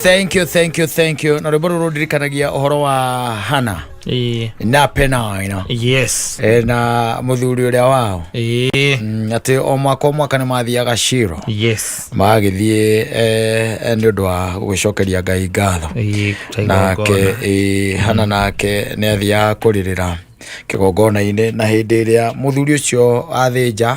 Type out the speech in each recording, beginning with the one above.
Thank you, thank you, thank you. Na rwĩmbo rũrũ rũndirikanagia ũhoro wa Hana na Penina. Na mũthuri ũrĩa wao. Atĩ o mwaka o mwaka nĩ mathiaga Shilo. Magagĩthiĩ nĩ ũndũ wa gũgĩcokeria Ngai ngatho. Nake Hana nake nĩ athiaga kũrĩrĩra kĩgongona-inĩ, na hĩndĩ ĩrĩa mũthuri ũcio athĩnja,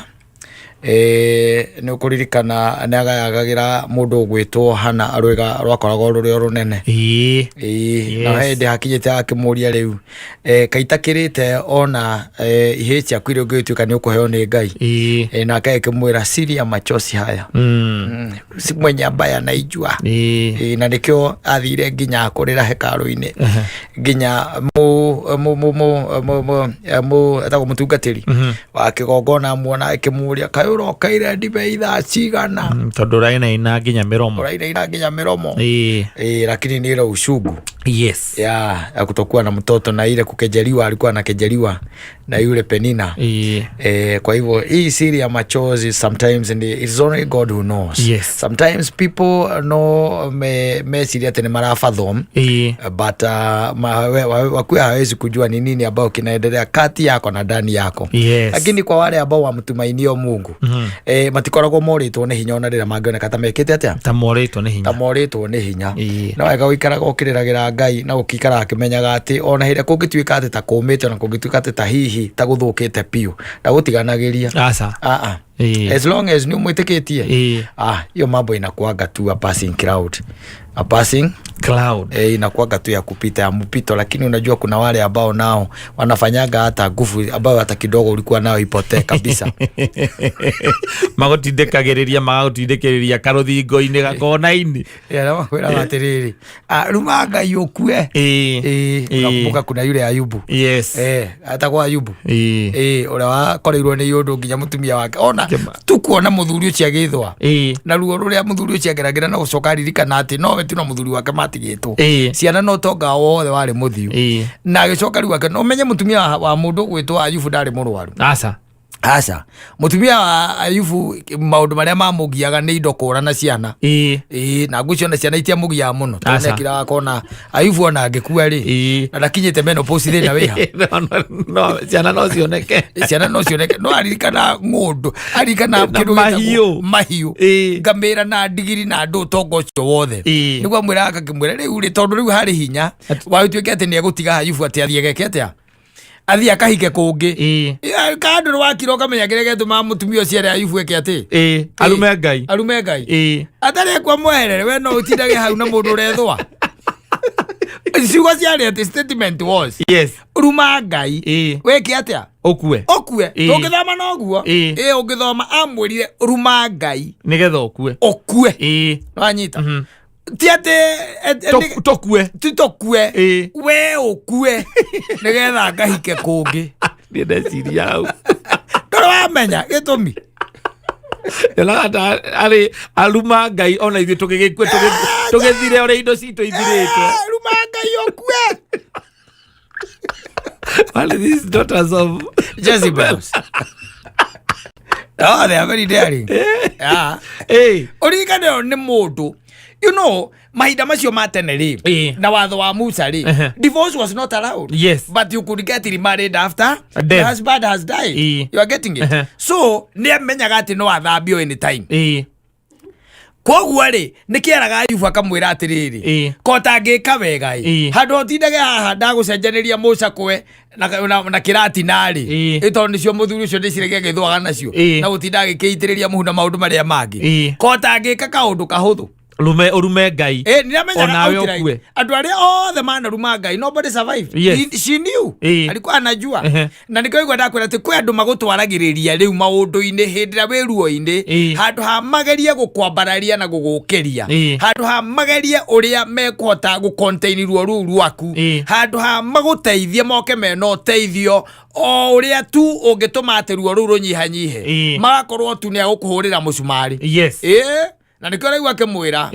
nĩ ũkũririkana nĩ agayagagĩra mũndũ ũgwĩtwo Hana rwĩga rwakoragwo rũrĩ o rũnene. Ĩĩ, na hĩndĩ hakinyĩte akĩmũria rĩu, kaitakĩrĩte ona ihĩĩ ciaku iria ũngĩgĩtuĩka nĩ ũkũheo nĩ Ngai. Nake akĩmwĩra, siri ya machozi haya si mwenye ambaye anaijua. Na nĩkĩo athire nginya kũrĩra hekarũ-inĩ, nginya mu mu mu mu mu mu mu etagwo mũtungatĩri wa kĩgongona muona akĩmũria, kaĩ ũrokeire ndibei thaa cigana? Tondũ ũrainaina nginya mĩromo. Ũrainaina nginya mĩromo. Lakini ni ile uchungu ya kutokuwa na mtoto na ile kukejeliwa, alikuwa anakejeliwa na yule Penina. Kwa hivyo hii siri ya machozi sometimes ni, it's only God who knows. Sometimes people no meciria atĩ nĩ marafathom, but wakuwa hawezi kujua ni nini ambao kinaendelea kati yako na ndani yako. Lakini kwa wale ambao wamtumainio Mungu, matikoragwo morĩtwo nĩ hinya ona rĩrĩa mangĩoneka ta mekĩte atĩa, ta morĩtwo nĩ hinya. Ta morĩtwo nĩ hinya. No wega gũikaraga ũkĩrĩragĩra Ngai na ũkĩikaraga akĩmenyaga atĩ ona hĩndĩ ĩrĩa kũngĩtuĩka atĩ ta kũmĩte, ona kũngĩtuĩka atĩ ta hihi ta gũthũkĩte biũ, ndagũtiganagĩria. Aca. Ah, ah. As long as nĩ ũmwĩtĩkĩtie, ah, hiyo mambo inakuanga tu a passing cloud, a passing cloud. Inakuanga tu ya kupita, ya mpito. Lakini unajua kuna wale ambao nao wanafanyaga hata nguvu ambayo hata kidogo ulikuwa nayo ipotee kabisa. Magũtindĩkagĩrĩria, magagũtindĩkĩrĩria karũthingo-inĩ gakona-inĩ. Yeah, na makwĩraga atĩrĩrĩ, ah, ruma Ngai ũkue. Unakumbuka kuna yule Ayubu? Atagwo Ayubu. Ũrĩa wakoreirwo nĩ ũndũ nginya mũtumia wake ona tu kuona mũthuri ũcio agĩthwa na ruo rũrĩa mũthuri ũcio ageragĩra, na gũcoka aririkana atĩ nowe tu na mũthuri wake matigĩtwo ciana na ũtonga wothe warĩ mũthiu, na agĩcoka rĩu ake, ũmenye mũtumia wa mũndũ ũgwĩtwo Ayubu ndarĩ mũrwaru. Aca. Aca, mũtumia wa Ayubu maũndũ marĩa mamũgiaga nĩ indo kũra na ciana. Na ngwĩciria ona ciana itiamũgiaga mũno tondũ Aca. nĩakiraga akona Ayubu ona angĩkua rĩ, na ndakinyĩte menopause, thĩna wĩha? No, ciana no cioneke. Ciana no cioneke, no aririkana ng'ũndũ, aririkana Na kĩndũ gĩtagwo mahiũ. Mahiũ, ngamĩra na ndigiri na andũ, ũtonga ũcio wothe. Nĩguo amwĩraga, akakĩmwĩra rĩu rĩ, tondũ rĩu harĩ hinya wagĩtuĩke atĩ nĩ egũtiga Ayubu atĩ athiĩ ageke atĩa, athiĩ akahike kũngĩ. Kandũ wakira ũkamenya kĩrĩa gĩatũmaga mũtumia ũcio ere Ayubu eke atĩ Arume Ngai. Arume Ngai. Atarĩ ekwa mweherere, we no ũtindage hau na mũndũ ũrethwa. Ciugo ciarĩ atĩ, statement was, ruma Ngai wĩke atĩa? Ũkue. Ũkue. Tũngĩthoma noguo. Ĩ, ũngĩthoma amwĩrire ruma Ngai nĩgetha ũkue. Ũkue. Wanyita? Ti atĩ Tũkue. Ti tũkue, we ũkue nĩgetha ngahike kũngĩ. Niĩ ndeciria hau ndũrĩ wamenya gĩtũmi. Nyonaga ta arĩ aruma Ngai ona ithuĩ tũgĩgĩkue, tũgĩthire ũrĩa indo citũ ithirĩte. Ruma Ngai ũkue. One of these daughters of Jezebels. Oh, they are very daring. Yeah. Ũririkane ũyũ nĩ mũndũ, mahinda macio ma tene rĩ, na watho wa Musa rĩ, divorce was not allowed. But you could get remarried after Death. the husband has died. You are getting it? So nĩ amenyaga atĩ no athambio anytime. Koguo rĩ, nĩ kĩaraga Ayubu akamwĩra atĩrĩrĩ, ko ũtangĩka wega ĩ, handũ ũtindage haha ndagũcenjanĩria mũcakwe na kĩratina rĩ, ĩ tondũ nĩcio mũthuri ũcio ndĩciragia agĩthwaga nacio, na gũtinda agĩkĩitĩrĩria mũhu na maũndũ marĩa mangĩ, ko ũtangĩka kaũndũ kahũthũ. Rume, ũrume Ngai. Nĩamenyaga Onawe outright. ũkue. Andũ arĩa othe manaruma Ngai, nobody survived. She knew. Alikuwa anajua. Na nĩkĩo igua ndakwĩra atĩ kwĩ andũ magũtwaragĩrĩria rĩu maũndũ-inĩ hĩndĩ ĩrĩa wĩ ruo-inĩ, handũ ha magerie gũkwambararia na gũgũkĩria, handũ ha magerie ũrĩa mekũhota gũ-contain ruo rũu rwaku, handũ ha magũteithie, moke mena ũteithio o ũrĩa tu ũngĩtũma atĩ ruo rũu rũnyihanyihe, magakorwo tu nĩ agũkũhũrĩra mũcumarĩ. Na nĩkĩo ũraigua akĩmwĩra.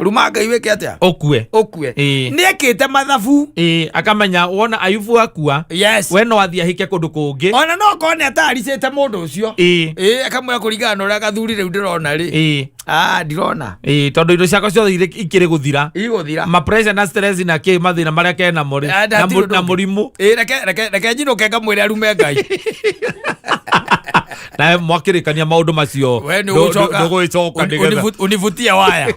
Ruma Ngai wĩke atĩa? Ũkue. Ũkue. Ĩĩ. Nĩ ekĩte mathabu. Ĩĩ, akamenya wona Ayubu akua, Yes. we no athiĩ ahike kũndũ kũngĩ. Ona no korwo nĩ ataricĩte mũndũ ũcio. Ĩĩ. Ĩĩ, akamwĩra kũringana na ũrĩa gathuri rĩu ndĩrona rĩ. Ĩĩ. Ah, ndirona. Ĩĩ, tondũ indo ciakwa ciothe ikĩrĩ gũthira. Igũthira. Ma pressure na stress na kĩ mathĩna marĩa kenamo rĩ. Ah, Na hatirĩ ũndũ na ũngĩ. mũrimũ. Ĩĩ, reke njinũke ngamwĩre arume Ngai. Nawe mwakĩrĩkania maũndũ macio. We nĩ ũgũcoka. Ndũgũgĩcoka nĩgetha. Univutie waya.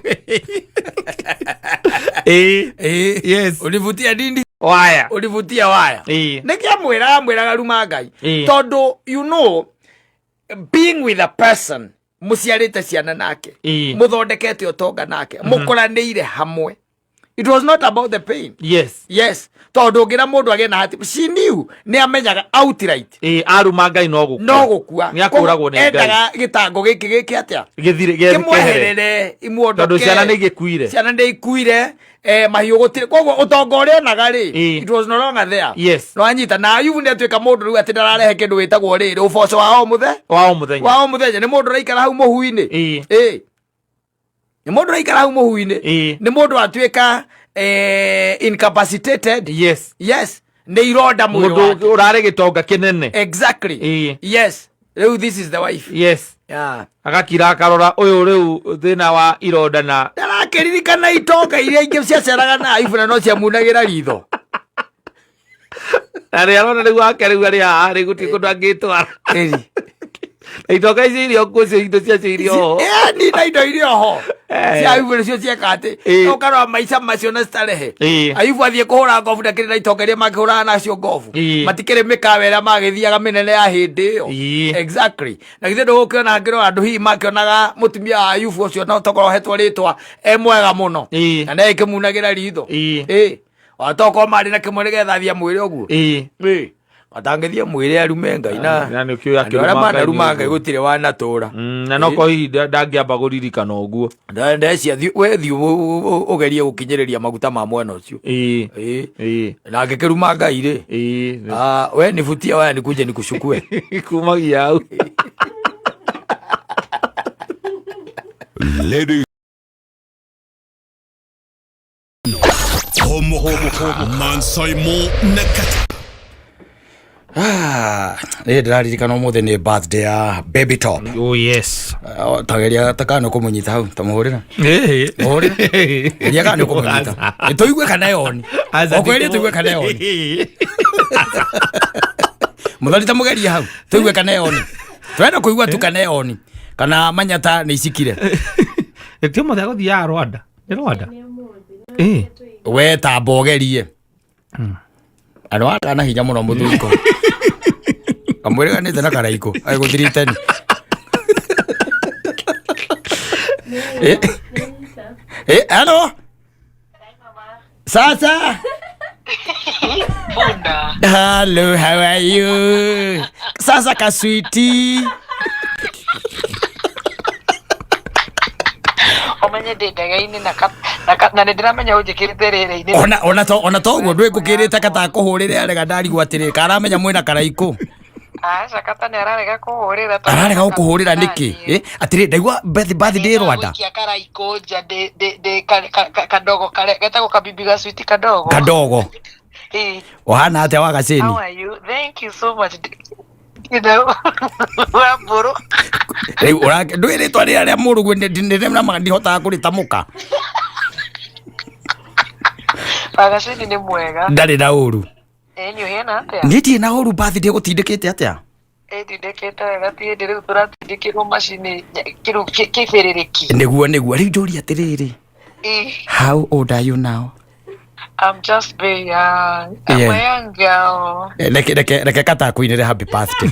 Ĩĩ. Ĩĩ. Yes. Univutie nini? Waya. Univutie waya. Ĩĩ. Nĩkĩ amwĩraga amwĩraga ruma Ngai. Ĩĩ. Tondũ you know being with a person mũciarĩte ciana nake Ĩĩ. mũthondekete ũtonga nake mũkũranĩire hamwe, it was not about the pain. Yes. Yes, tondũ ũngĩra mũndũ agĩe na hati, she knew, nĩ amenyaga outright Ĩĩ, aruma Ngai no gũkua. No gũkua. Nĩ akũragwo nĩ Ngai. Endaga gĩtango gĩkĩ gĩke atĩa? Gĩthire kĩehere. Kĩmweherere, imuondoke. Tondũ ciana nĩ igĩkuire. Ciana nĩ ikuire, mahiũ gũtirĩ, koguo ũtonga ũrĩa onaga rĩ, Ĩĩ. it was no longer there. Yes. No anyita na Ayubu nĩ atuĩka mũndũ rĩu atĩ ndararehe kĩndũ wĩtagwo rĩrĩ ũboco wa o mũthe Wa o mũthenya. Wa o mũthenya. Nĩ mũndũ ũraikara hau mũhu-inĩ. Ĩĩ. Ĩĩ. Nĩ mũndũ ũraikara hau mũhu-inĩ. Ĩĩ. Nĩ mũndũ atuĩka incapacitated. Yes. Yes, nĩ ironda mwĩrĩ Mũndũ wake. ũrarĩ gĩtonga kĩnene. Exactly. Ĩĩ. Yes, rĩu this is the wife. Yes. Yeah. Agakira akarora ũyũ rĩu thĩna wa ironda na Ndarakĩririkana itonga iria ingĩ ciaceraga na Ayubu na no ciamunagĩra ritho. Na rĩ arona rĩu wake rĩu arĩ haha rĩ gũtirĩ kũndũ angĩtwara. Ĩri. Na itonga icio iria kuo cio indo ciacio iria oho. Ĩni na indo iria oho Eh. cia Ayubu nĩcio cieka atĩ Ĩĩ. ũkarora maica macio na starehe. Ĩĩ. Ayubu athiĩ kũhũra ngobu ndakĩrĩ na itonga iria makĩhũraga nacio ngobu. Ĩĩ. Matikĩrĩ mĩkawa ĩrĩa magĩthiaga mĩnene ya hĩndĩ ĩyo. Ĩĩ. Exactly. Na githĩ ndũgũkĩona ngĩrora andũ hihi makĩonaga mũtumia wa Ayubu ũcio no tokorwo hetwo rĩtwa e mwega mũno. Ĩĩ. Na nĩ ĩkĩmunagĩra ritho. Ĩĩ. Ĩĩ. Otokorwo marĩ na kĩmwe nĩgetha athiĩ amwĩre ũguo. Ĩĩ. Ĩĩ. Atangĩthiĩ mwĩre arume Ngai na Na nĩkĩo andũ akĩruma arĩa Ngai manaruma nĩ Ngai ũguo. gũtirĩ wanatũra. Na no ko hihi ndangĩamba kũririkana ũguo. Ndecia we thiĩ ũgerie gũkinyĩrĩria maguta ma mwena ũcio. Ĩĩ. Ĩĩ. Ĩĩ. Na angĩkĩruma Ngai rĩ, Ĩĩ. ah, we nivutie waya nikuje nikushukue. Kumagia hau. Ladies. Homo homo Mansaimo Nakata. Ah, nĩ ndĩraririkana ũmũthĩ nĩ birthday ya Baby Top. Oh yes. Ah, tageria takana kũmũnyita hau tamũhũrĩra. Ĩĩ. Mũhũrĩre. Geria kana nĩ ũkũmũnyita. Nĩ tũigue kana yoni. Okwĩrĩ tũigue kana yoni. Mũthoni ta mũgerie hau tũigue kana yoni. Twenda kũigua tu kana yoni. Kana manyata nĩ icikire. Ti ũmũthĩ agũthiaga Rwanda. Nĩ Rwanda? Ĩĩ. We tamba ũgerie. Andũ aka na hinya mũno mũthuri ko. Kamwĩrĩganĩte na karaikũ agũthiritani. Eh, eh, hello. Sasa. Punda. Hello, how are you? Sasa kaswiti. Ũmenye ndĩ ndege-inĩ na nĩ ndĩramenya ũnjĩkĩrĩte rĩera-inĩ. Ona to ũguo ndwĩkũkĩrĩte katakũhũrĩre arega ndarigwo atĩrĩ karamenya mwĩna karaikũ. Aca, kata nĩ ararega kũhũrĩra tondũ Ararega gũkũhũrĩra nĩkĩ? Eh, atĩrĩ ndaigua birthday Rwanda. Gũikia karaikũ nja ndĩ kadogo kare getagwo kabibi gacwiti kadogo. Kadogo. Ĩĩ. Ũhana atĩa wa gacĩni? How are you? Thank you so much. You know, Wambũrũ. Rĩu ndũĩ rĩtwa rĩrĩa rĩa mũrũguo ndihotaga kũrĩtamũka. Wagacĩni nĩ mwega. Ndarĩ na ũru. Ĩĩ, nĩ ũhena atĩa? Niĩ ndirĩ na ũru. Birthday gũtindĩkĩte atĩa? Ĩtindĩkĩte wega, ti hĩndĩ rĩu tũratindĩkĩrwo macini kĩrĩu kĩbĩrĩrĩki. Nĩguo rĩu njũria atĩrĩrĩ, Ĩĩ. how old are you now? I'm just very young. I'm a young girl. Eh, reke kata akũinĩre happy birthday.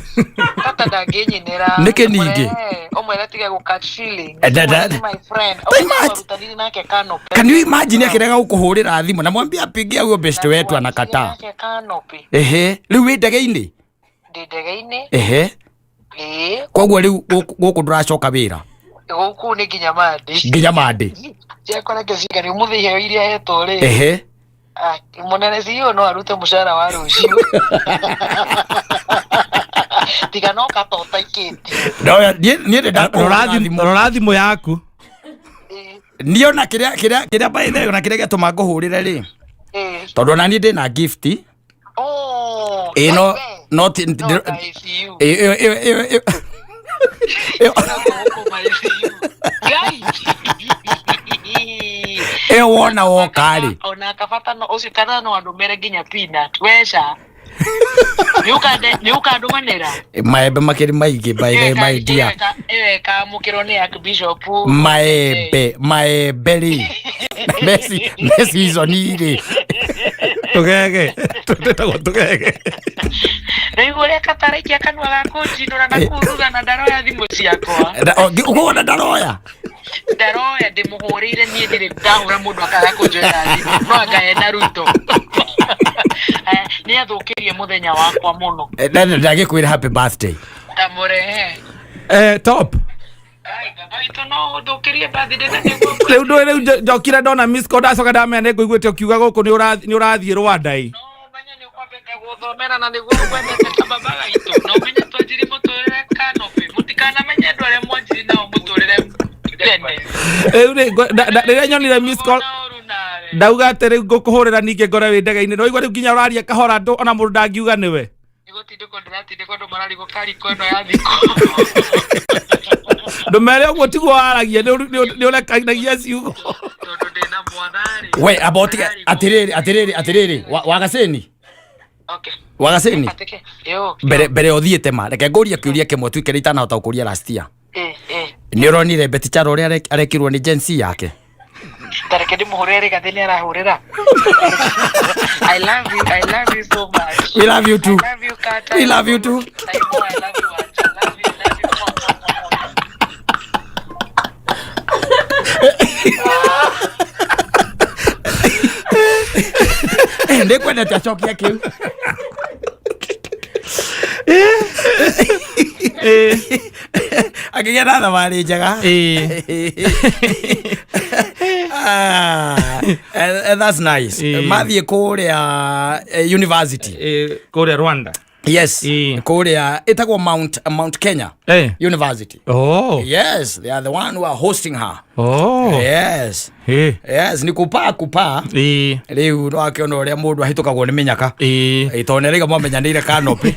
Kata ndangĩnyinĩra. Nĩkĩ ningĩ? Ũmwĩre tige gũ catch feelings. Eh, Ũmwĩre ni my friend. Ta imagine. Twarutanire nake canopy. Can you imagine akĩrega gũkũhũrĩra thimũ na mwambia apigia huyo best wetu anakataa. Nake canopy. Ehe, rĩu wĩ ndege-inĩ? Ndĩ ndege-inĩ. Ehe. Ĩĩ. Koguo rĩu gũkũ ndũracoka wĩra? Gũkũ nĩ nginya Monday. Nginya Monday. Ciakwa reke cigane ũmũthĩ iheo iria hetwo rĩ. Ehe. Ah, mũnene CEO no arute mũcara wa rũciũ. Tiga no kata ũtaikĩtie. No, niĩ nĩ ndakũhũrĩra thimũ. Rora thimũ yaku. Ĩĩ. Niĩ ona kĩrĩa kĩrĩa kĩrĩa by the way, ona kĩrĩa gĩatũma ngũhũrĩre rĩ, Eh. tondũ ona niĩ ndĩna gift. Oh. Ĩ no we. no ti No ta ICU. ĩ ĩ ĩ ĩ ĩ No gũkũ ICU. Ngai. ĩyo wona woka rĩ. Ona kabata no ũcio kana no andũmĩre nginya peanut. Weca. Nĩ ũkandũmanĩra. Maembe makĩrĩ maingĩ, by the way, my dear. Ĩyo ĩkamũkĩrwo nĩ Archbishop. Maembe, maembe rĩ, me season rĩ. Tũgege tũtagwo tũgege. Rĩu ũrĩa kataraikia kanua ga kũnjindũra na kũruga na ndaroya thimũ ciakwa. Ũkũona ndaroya. Ndaroya, ndĩmũhũrĩire niĩ ndirĩ ndahũra mũndũ akaga kũnjoera thimũ, no anga ena Ruto. Eh, nĩ athũkĩrie mũthenya wakwa mũno. Ndagĩkwĩra happy birthday. Ndamũrehe. Eh, top. Ai, baba witũ no ũthũkĩrie birthday na nĩguo. Rĩu ndũĩ rĩu njokire ndona miss call, ndacoka ndamenya nĩ ngũiguĩte ũkiuga gũkũ nĩ ũrathiĩ Rwanda ĩ. No ũmenye nĩ ũkwambĩte gũthomera na nĩguo ngwendete ta baba gaitũ, na ũmenye twanjirie mũtũrĩre canopy, mũtikanamenye andũ arĩa mwanjirie nao mũtũrĩre tene. Rĩu rĩ rĩrĩa nyonire miss call Ona ũru nawe. Ndauga atĩ rĩu ngũkũhũrĩra ningĩ ngore wĩ ndege-inĩ, no igua rĩu nginya ũraria kahora ndũ ona mũndũ ndangiuga nĩwe. Nĩgũtindĩkwo ndĩratindĩkwo, andũ mararigwo kariko ĩno ya thikũ. Ndũmere ũguo tiguo waragia, nĩ ũrekanagia ciugo. Tondũ ndĩna mwana-rĩ. We amba ũtige. Atĩrĩrĩ, atĩrĩrĩ, atĩrĩrĩ, wagacĩni. Okay. Wagacĩni. Atĩke yo. Mbere ũthiĩte ma, reke ngũrie kĩũria kĩmwe tu kĩrĩa itanahota gũkũria last year. Eh, eh. Nĩ ũronire Betty Kyallo ũrĩa arekirwo nĩ Gen Z yake? Tareke ndĩmũhũrĩre rĩgathĩ, nĩ arahũrĩra. I love you, I love you so much. We love you too. I love you, Carter. We love you too. I know I love you, Auntie. I love you, love you. Mwah, mwah, mwah, mwah. Nĩ kwendete acokia kĩu. Akĩgĩa na thabarĩ njega. Ah, that's nice. Mathiĩ kũrĩa university. Kũrĩa Rwanda. Yes. Kũrĩa ĩtagwo Mount Kenya University. Oh. Yes, they are the one who are hosting her. Oh. Yes. Yes, nĩ kupaa kupaa. Rĩu no akĩona ũrĩa mũndũ ahĩtũkagwo nĩ mĩnyaka. Tondũ nĩ araiga mwamenyanĩire canopy.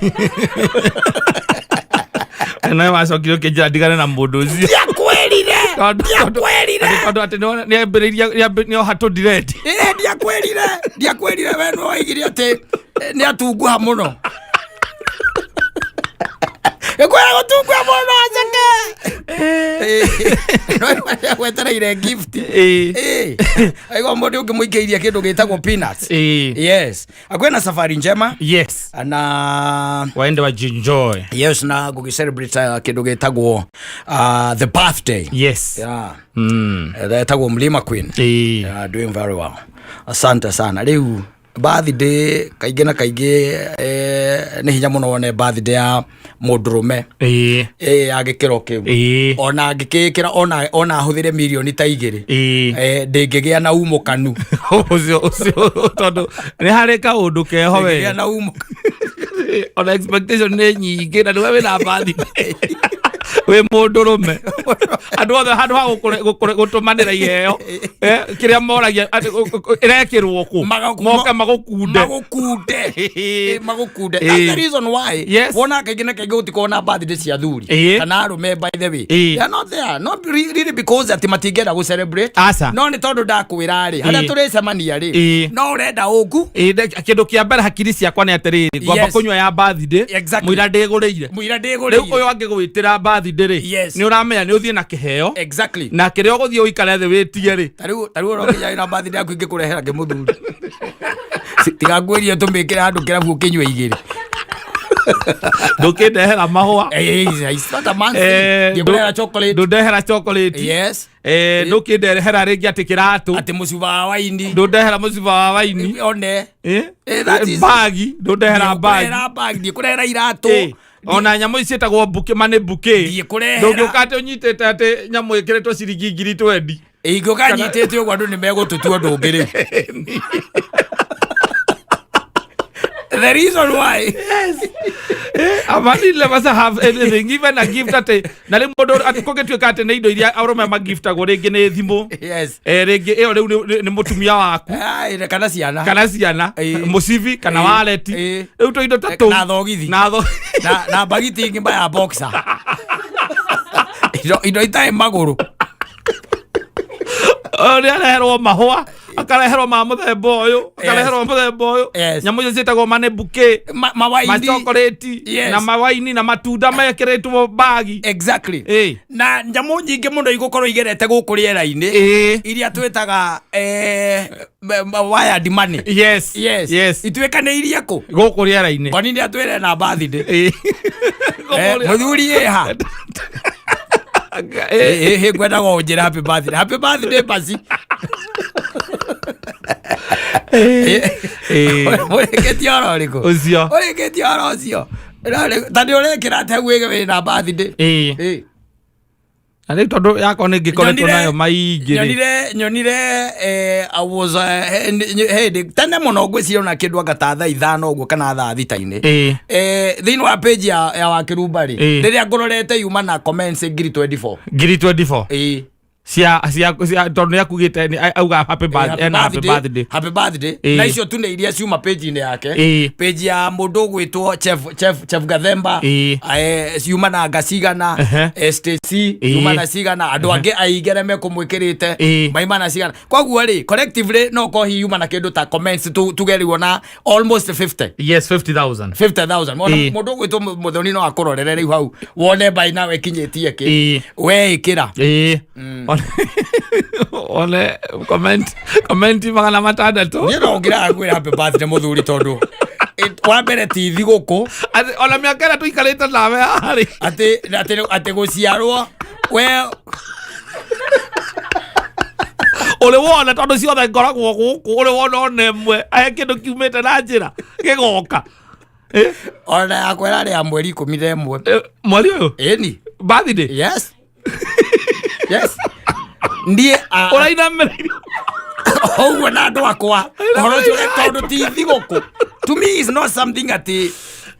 Nawe wacokire ũkĩnjĩra ndigane na mũndũ ũcio. Ndiakwĩrire. Ndiakwĩrire. Tondũ atĩ nĩambĩrĩirie nĩoha tũndireti. Ĩ, ndiakwĩrire, ndiakwĩrire, we nĩ waigire atĩ nĩ atunguha mũno, ĩkwĩra gũtunguha mũno aceke wetereire gift. Aigua mũndũ ũngĩmũikĩirie kĩndũ gĩtagwo peanuts. Yes, akwĩna safari njema. Na Waende wajienjoy. Yes, na gũgĩ celebrate kĩndũ gĩtagwo the birthday. Yeah. Etagwo Mlima Queen. Yeah, doing very well, asante sana. Rĩu birthday kaingĩ na kaingĩ nĩ hinya mũno wone birthday ya mũndũrũme ya gĩkĩro kĩu. Ona angĩkĩkĩra ona ahũthĩre mirioni ta 2, ndĩngĩgĩa na umũkanu. Ũcio ũcio tondũ nĩ harĩ kaũndũ keho we. Ndĩngĩgĩa na umo. Ona expectation nĩ nyingĩ na nĩwe wĩna birthday wĩ mũndũrũme, andũ othe handũ ha gũtũmanĩra iheo, kĩrĩa moragia atĩ ĩrekĩrwo kũ. Moke magũkunde. Magũkunde. Magũkunde. That's the reason why wona kaingĩ na kaingĩ gũtikoragwo na birthday cia athuri kana arũme, by the way. They are not there, not really because atĩ matingĩenda gũ celebrate. Aca. No nĩ tondũ ndakwĩra rĩ, harĩa tũrĩcemania rĩ, no ũrenda ũngu. Kĩndũ kĩa mbere hakiri ciakwa nĩ atĩrĩrĩ, ngwamba kũnyua ya birthday. Mũira ndĩgũrĩire. Mũira Rĩu ndĩgũrĩire. ũyũ angĩgwĩtĩra birthday rĩ, nĩ ũramenya nĩ ũthiĩ na kĩheo. Na kĩrĩa ũgũthiĩ ũikare thĩ wĩtie rĩ. Tarĩu ũrokinya wĩna birthday yaku ingĩkũrehera ngĩmũthuri, tigangwĩrie tũmĩkĩre handũ kĩrabu ũkĩnyue 2. Ndũkĩndehera mahũa. It's not a man thing. Ndĩkũrehera chocolate. Ndũndehera chocolate. Ndũkĩndehera rĩngĩ atĩ kĩratũ. Atĩ mũcuba wa waini. Ndũndehera mũcuba wa waini. One. That is- Bagi ndũndehera bagi. Ndĩkũrehera bag, ndĩkũrehera iratũ. Ona nyamũ ici ciĩtagwo bouquet ma nĩ bouquet. Ndiĩkũrehera. Ndũngĩũka atĩ ũnyitĩte atĩ nyamũ ĩkĩrĩtwo ciringi 20,000. Ingĩũka nyitĩte ũguo andũ nĩ megũtũtua ũndũ ũngĩ rĩu. The reason why. A man will never have anything, even a gift, atĩ na rĩu mũndũ atĩ kũngĩtuĩka atĩ nĩ indo iria arũme magiftagwo, rĩngĩ nĩ thimũ, rĩngĩ ĩyo rĩu nĩ mũtumia waku. Ai, kana ciana. Kana ciana, mũcibi kana wallet. Rĩu tũindo ta tũu. Na thogithi. Na tho Na bagiti ng'ima ya boxer. Indo itarĩ magũrũ. Nĩ areherwo mahũa, akareherwo ma mũthemba ũyũ, akareherwo mũthemba ũyũ, nyamũ icio ciĩtagwo money bouquet, mawaini. Machokoreti na mawaini na matunda mekĩrĩtwo bagi. Na nyamũ nyingĩ mũno igũkorwo igerete gũkũ rĩera-inĩ, iria twĩtaga wired money. Ituĩkanĩirie kũ? Gũkũ rĩera-inĩ. Kwani nĩ atwĩre na birthday. Mũthuri ĩha? Ngwendaga ũnjĩre happy birthday, happy birthday basi. Ũrĩkĩtie oro ũrĩkũ? Ũcio. Ũrĩkĩtie oro ũcio. Ta nĩ ũrekĩra atĩa gwĩge wĩna birthday? Na rĩu tondũ yakwa nĩ ngĩkoretwo nayo maingĩ rĩ. Nyonire I was hĩndĩ tene mũno, ngwĩciria ona kĩndũ anga ta thaa 5 ũguo kana thaa 6-inĩ, thĩinĩ wa page ya Wakĩrumba rĩ, rĩrĩa ngũrorete yuma na comments ngiri 24. Ngiri 24. Cia tondũ nĩ akugĩte auga happy birthday, ena happy birthday. Happy birthday. Na icio tu nĩ iria ciuma page-inĩ yake. Page ya mũndũ ũgwĩtwo Chef Gathemba, ciuma na nga cigana. Stacy yuma na cigana, andũ angĩ aingĩ arĩa mekũmwĩkĩrĩte maima na cigana. Koguo rĩ, collectively no korwo hihi yuma na kĩndũ ta comments tuge rĩu ona almost 50. Yes, 50,000. 50,000. Mona mũndũ ũgwĩtwo Mũthoni no akũrorere rĩu hau wone by now ĩkinyĩtie kĩ. We ĩkĩra. Ĩĩ. One comment 600. Niĩ no ngĩraga kwĩra happy birthday mũthuri, tondũ wa mbere ti thigũkũ. Atĩ ona mĩaka ĩrĩa tũikarĩte nawe haha rĩ. Atĩ gũciarwo we Ũrĩ wona, tondũ ciothe ngoragwo gũkũ, ũrĩ wona ona ĩmwe ahe kĩndũ kiumĩte na njĩra gĩgoka? Ona yakwa ĩrarĩ ya mweri 11. Mweri ũyũ? Ĩni. Birthday? Yes, ndiĩ Ũrainamĩrĩire. Ũguo na andũ akwa ũhoro ũcio, tondũ ti thigũkũ, to me is not something atĩ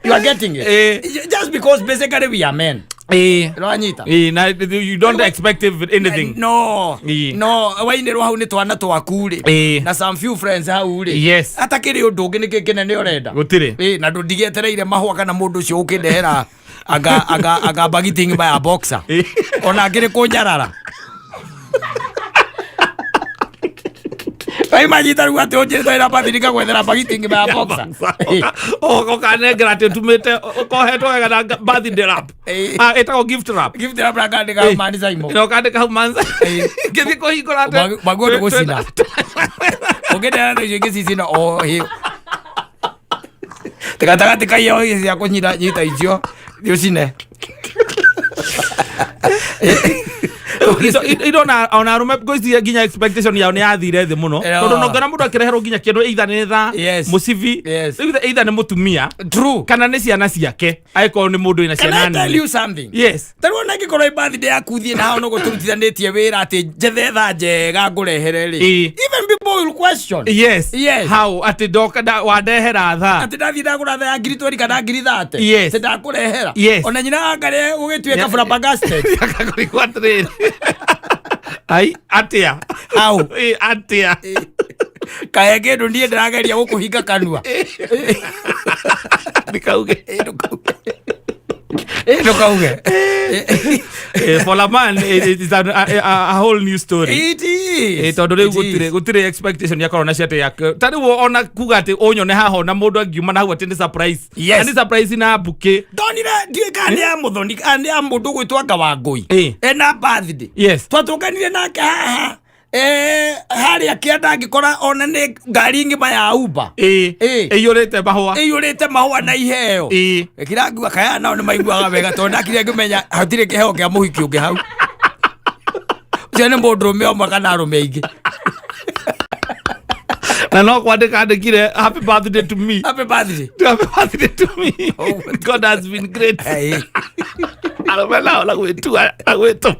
you are getting it just because basically we are men. Ũranyita? Ĩĩ, na you don't expect anything. No. No wainĩrwo hau nĩ twana twaku rĩ, na some few friends hau rĩ, atakĩrĩ ũndũ ũngĩ nĩkĩ kĩnene ũrenda? Gũtirĩ. Ĩĩ, na ndũndigĩetereire mahũa kana mũndũ ũcio ũkĩndehera anga bagiti ng'ima ya boxer, ona ngĩrĩ kũnyarara. Waimanyita rĩu atĩ ũnjĩrĩte wĩra bathi ngagwethera bagiti ng'ima ya boxer. Ũkanengera atĩ ũtumĩte ũkohetwo wega na birthday wrap. Ah, ĩtagwo gift wrap. Gift wrap na ngandĩka hau Mani Saimo. Na ũkandĩka hau mansa ngĩthiĩ kũhingũra atĩ Maguo nĩ gũcina ũngĩndehera na icio ingĩ cicina o hĩ gatagatĩ ka iheo cia kũnyita nyita icio thiĩ ũcine. Indo ona arũme ngwĩciria nginya expectation yao nĩ yathire thĩ mũno, tondũ no ngona mũndũ akĩreherwo nginya kĩndũ, either nĩ thaa, mũcibi, either nĩ mũtumia kana nĩ ciana ciake, angĩkorwo nĩ mũndũ wĩna Can ciana I tell nini. you something? Yes. Ta rĩu ona ingĩkorwo ĩ birthday yaku, thiĩ na hau no gũtũrutithanĩtie wĩra atĩ njethe thaa njega ngũrehere rĩ, even people will question. How atĩ ndoka wandehera thaa? Atĩ ndathiĩ ndagũra thaa ya ngiri 20 kana ngiri 30, atĩ ndakũrehera. Ona nyina angarĩ ũgĩtuĩka flabbergasted. Akakũrigwo atĩrĩrĩ, ai, atĩa? How? Ĩ, atĩa? Kae kĩndũ niĩ ndĩrageria gũkũhinga kanua. Ndikauge. Ĩ, ndũkauge. Ĩ, ndũkauge. For a man it is a whole new story. It is. Tondũ rĩu It is. gũtirĩ expectation yakorwo nacio atĩ ta rĩu ona kuga atĩ ũnyone haha, ona mũndũ angiuma na hau atĩ nĩ surprise. Na nĩ surprise na bouquet. Ndonire, ndiũĩ kana nĩ ya Mũthoni kana nĩ ya mũndũ ũgwĩtwo anga Wangũi, ena birthday. Twatũnganire nake haha, harĩa kĩanda, ngĩkora ona nĩ ngari ng'ima ya Uber Ĩiyũrĩte mahũa. Ĩiyũrĩte mahũa na iheo. Kira ngua kaya nao nĩ maiguaga wega, tondũ ndakire ngĩmenya hatirĩ kĩheo kĩa mũhiki ũngĩ hau. Ũcio nĩ mũndũrũme ũmwe kana arũme aingĩ. Na no kwandĩka andĩkire, "Happy birthday to me." Happy birthday. Happy birthday to me, God has been great. Arũme nao na gwĩtua na gwĩtũma.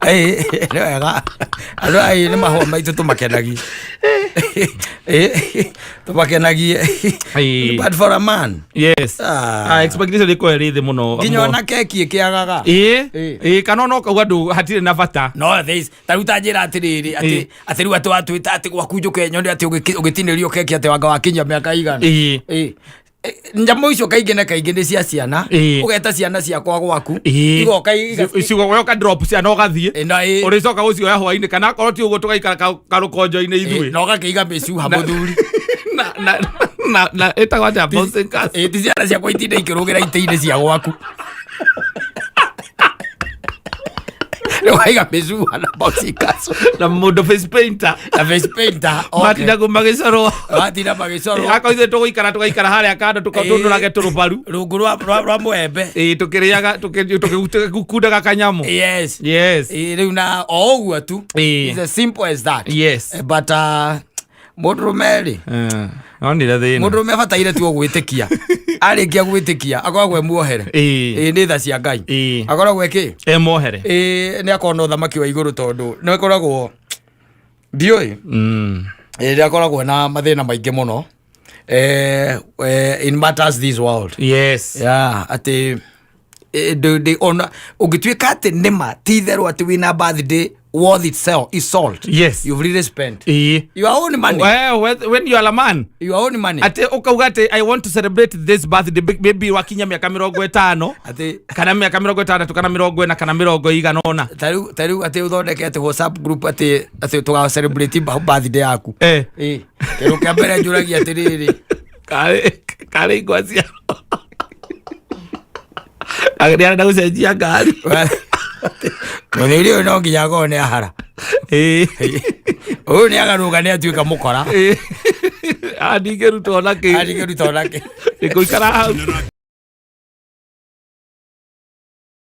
Ĩĩ, nĩ wega andũ aya nĩ mahũa maitũ tũmakenagie. Ĩĩ, tũmakenagie. Ĩĩ. But for a man, Yes. Ah. Ah, expectation ĩkoragwo ĩrĩ thĩ mũno. Nginya ona keki ĩkĩagaga. Ĩĩ. Ĩĩ. Ĩĩ, kana ona ũkauga ndũ hatirĩ na bata. No this ta rĩu ta njĩra atĩrĩrĩ, atĩ Ĩĩ. atĩ rĩu atĩ watwĩta atĩ gwaku njũke nyone atĩ ũgĩtinĩrio keki atĩ wanga wakinyia mĩaka igana. Ĩĩ. Ĩĩ. Nyamũ icio kaingĩ na kaingĩ nĩ cia ciana. Ĩĩ. Ũgeta ciana ciakwa gwaku. Ĩĩ. Igoka Cigoka ũka drop ciana ũgathiĩ. Ĩĩ, na ĩĩ. Ũrĩcoka gũcioya hwainĩ kana akorwo ti ũguo tũgaikara karũkonjo-inĩ ithuĩ. Na ũgakĩiga mĩcuha mũthuri. Na ĩtagwo atĩa, bouncing castle? Ĩĩ, ti ciana ciakwa itinda ikĩrũgĩra itĩ-inĩ cia gwaku. Rĩu waiga mĩcuha na bouncing castle. Na mũndũ face painter. Na face painter. Okay. Matinda magĩcorwo. Matinda magĩcorwo. Akorwo ithuĩ tũgũikara tũgaikara harĩa kando tũnũrage tũrũbaru. Rungu rwa mwembe. Ĩĩ, tũkĩrĩaga tũgĩkundaga kanyamũ. Yes. Yes. Ĩĩ, rĩu na o ũguo tu. Ĩĩ. It's as simple as that. Yes. But mũndũrũme rĩ, Onire thĩna. Mũndũrũme abataire tu o gwĩtĩkia. Arĩkia gwĩtĩkia akoragwo e muohere. Ĩĩ. Ĩĩ, nĩ tha cia Ngai. Ĩĩ. Akoragwo ĩ kĩ? E mohere. Ĩĩ, nĩ akorwo na ũthamaki wa igũrũ tondũ nĩ akoragwo ndiũĩ. Ĩĩ, nĩ akoragwo na mathĩna maingĩ mũno. In matters this world. Yes. Yeah, atĩ ona ũngĩtuĩka atĩ nĩma ti itherũ atĩ wĩna birthday worth itself is salt. Yes. You've really spent Ĩĩ. your own money. Well, when you are a man, Your own money. atĩ ũkauga atĩ I want to celebrate this birthday, maybe wakinya mĩaka 50 Atĩ kana mĩaka 60 kana 40 kana mĩrongo ĩigana ũna. Ta rĩu atĩ ũthondeke atĩ WhatsApp group atĩ tũga celebrate birthday yaku. Ĩĩ, kĩndũ kĩa mbere njũragia atĩrĩrĩ, Karĩ ingwa cia nĩ arenda gũcenjia ngari. Mũthuri ũyũ no nginya akorwo nĩ ahara. Ĩĩ. Ũyũ nĩ agarũka nĩ atuĩka mũkora. Ĩĩ. Ah, ndingĩruta ona kĩ. Arĩkĩruta onake. Nĩngũikara hau.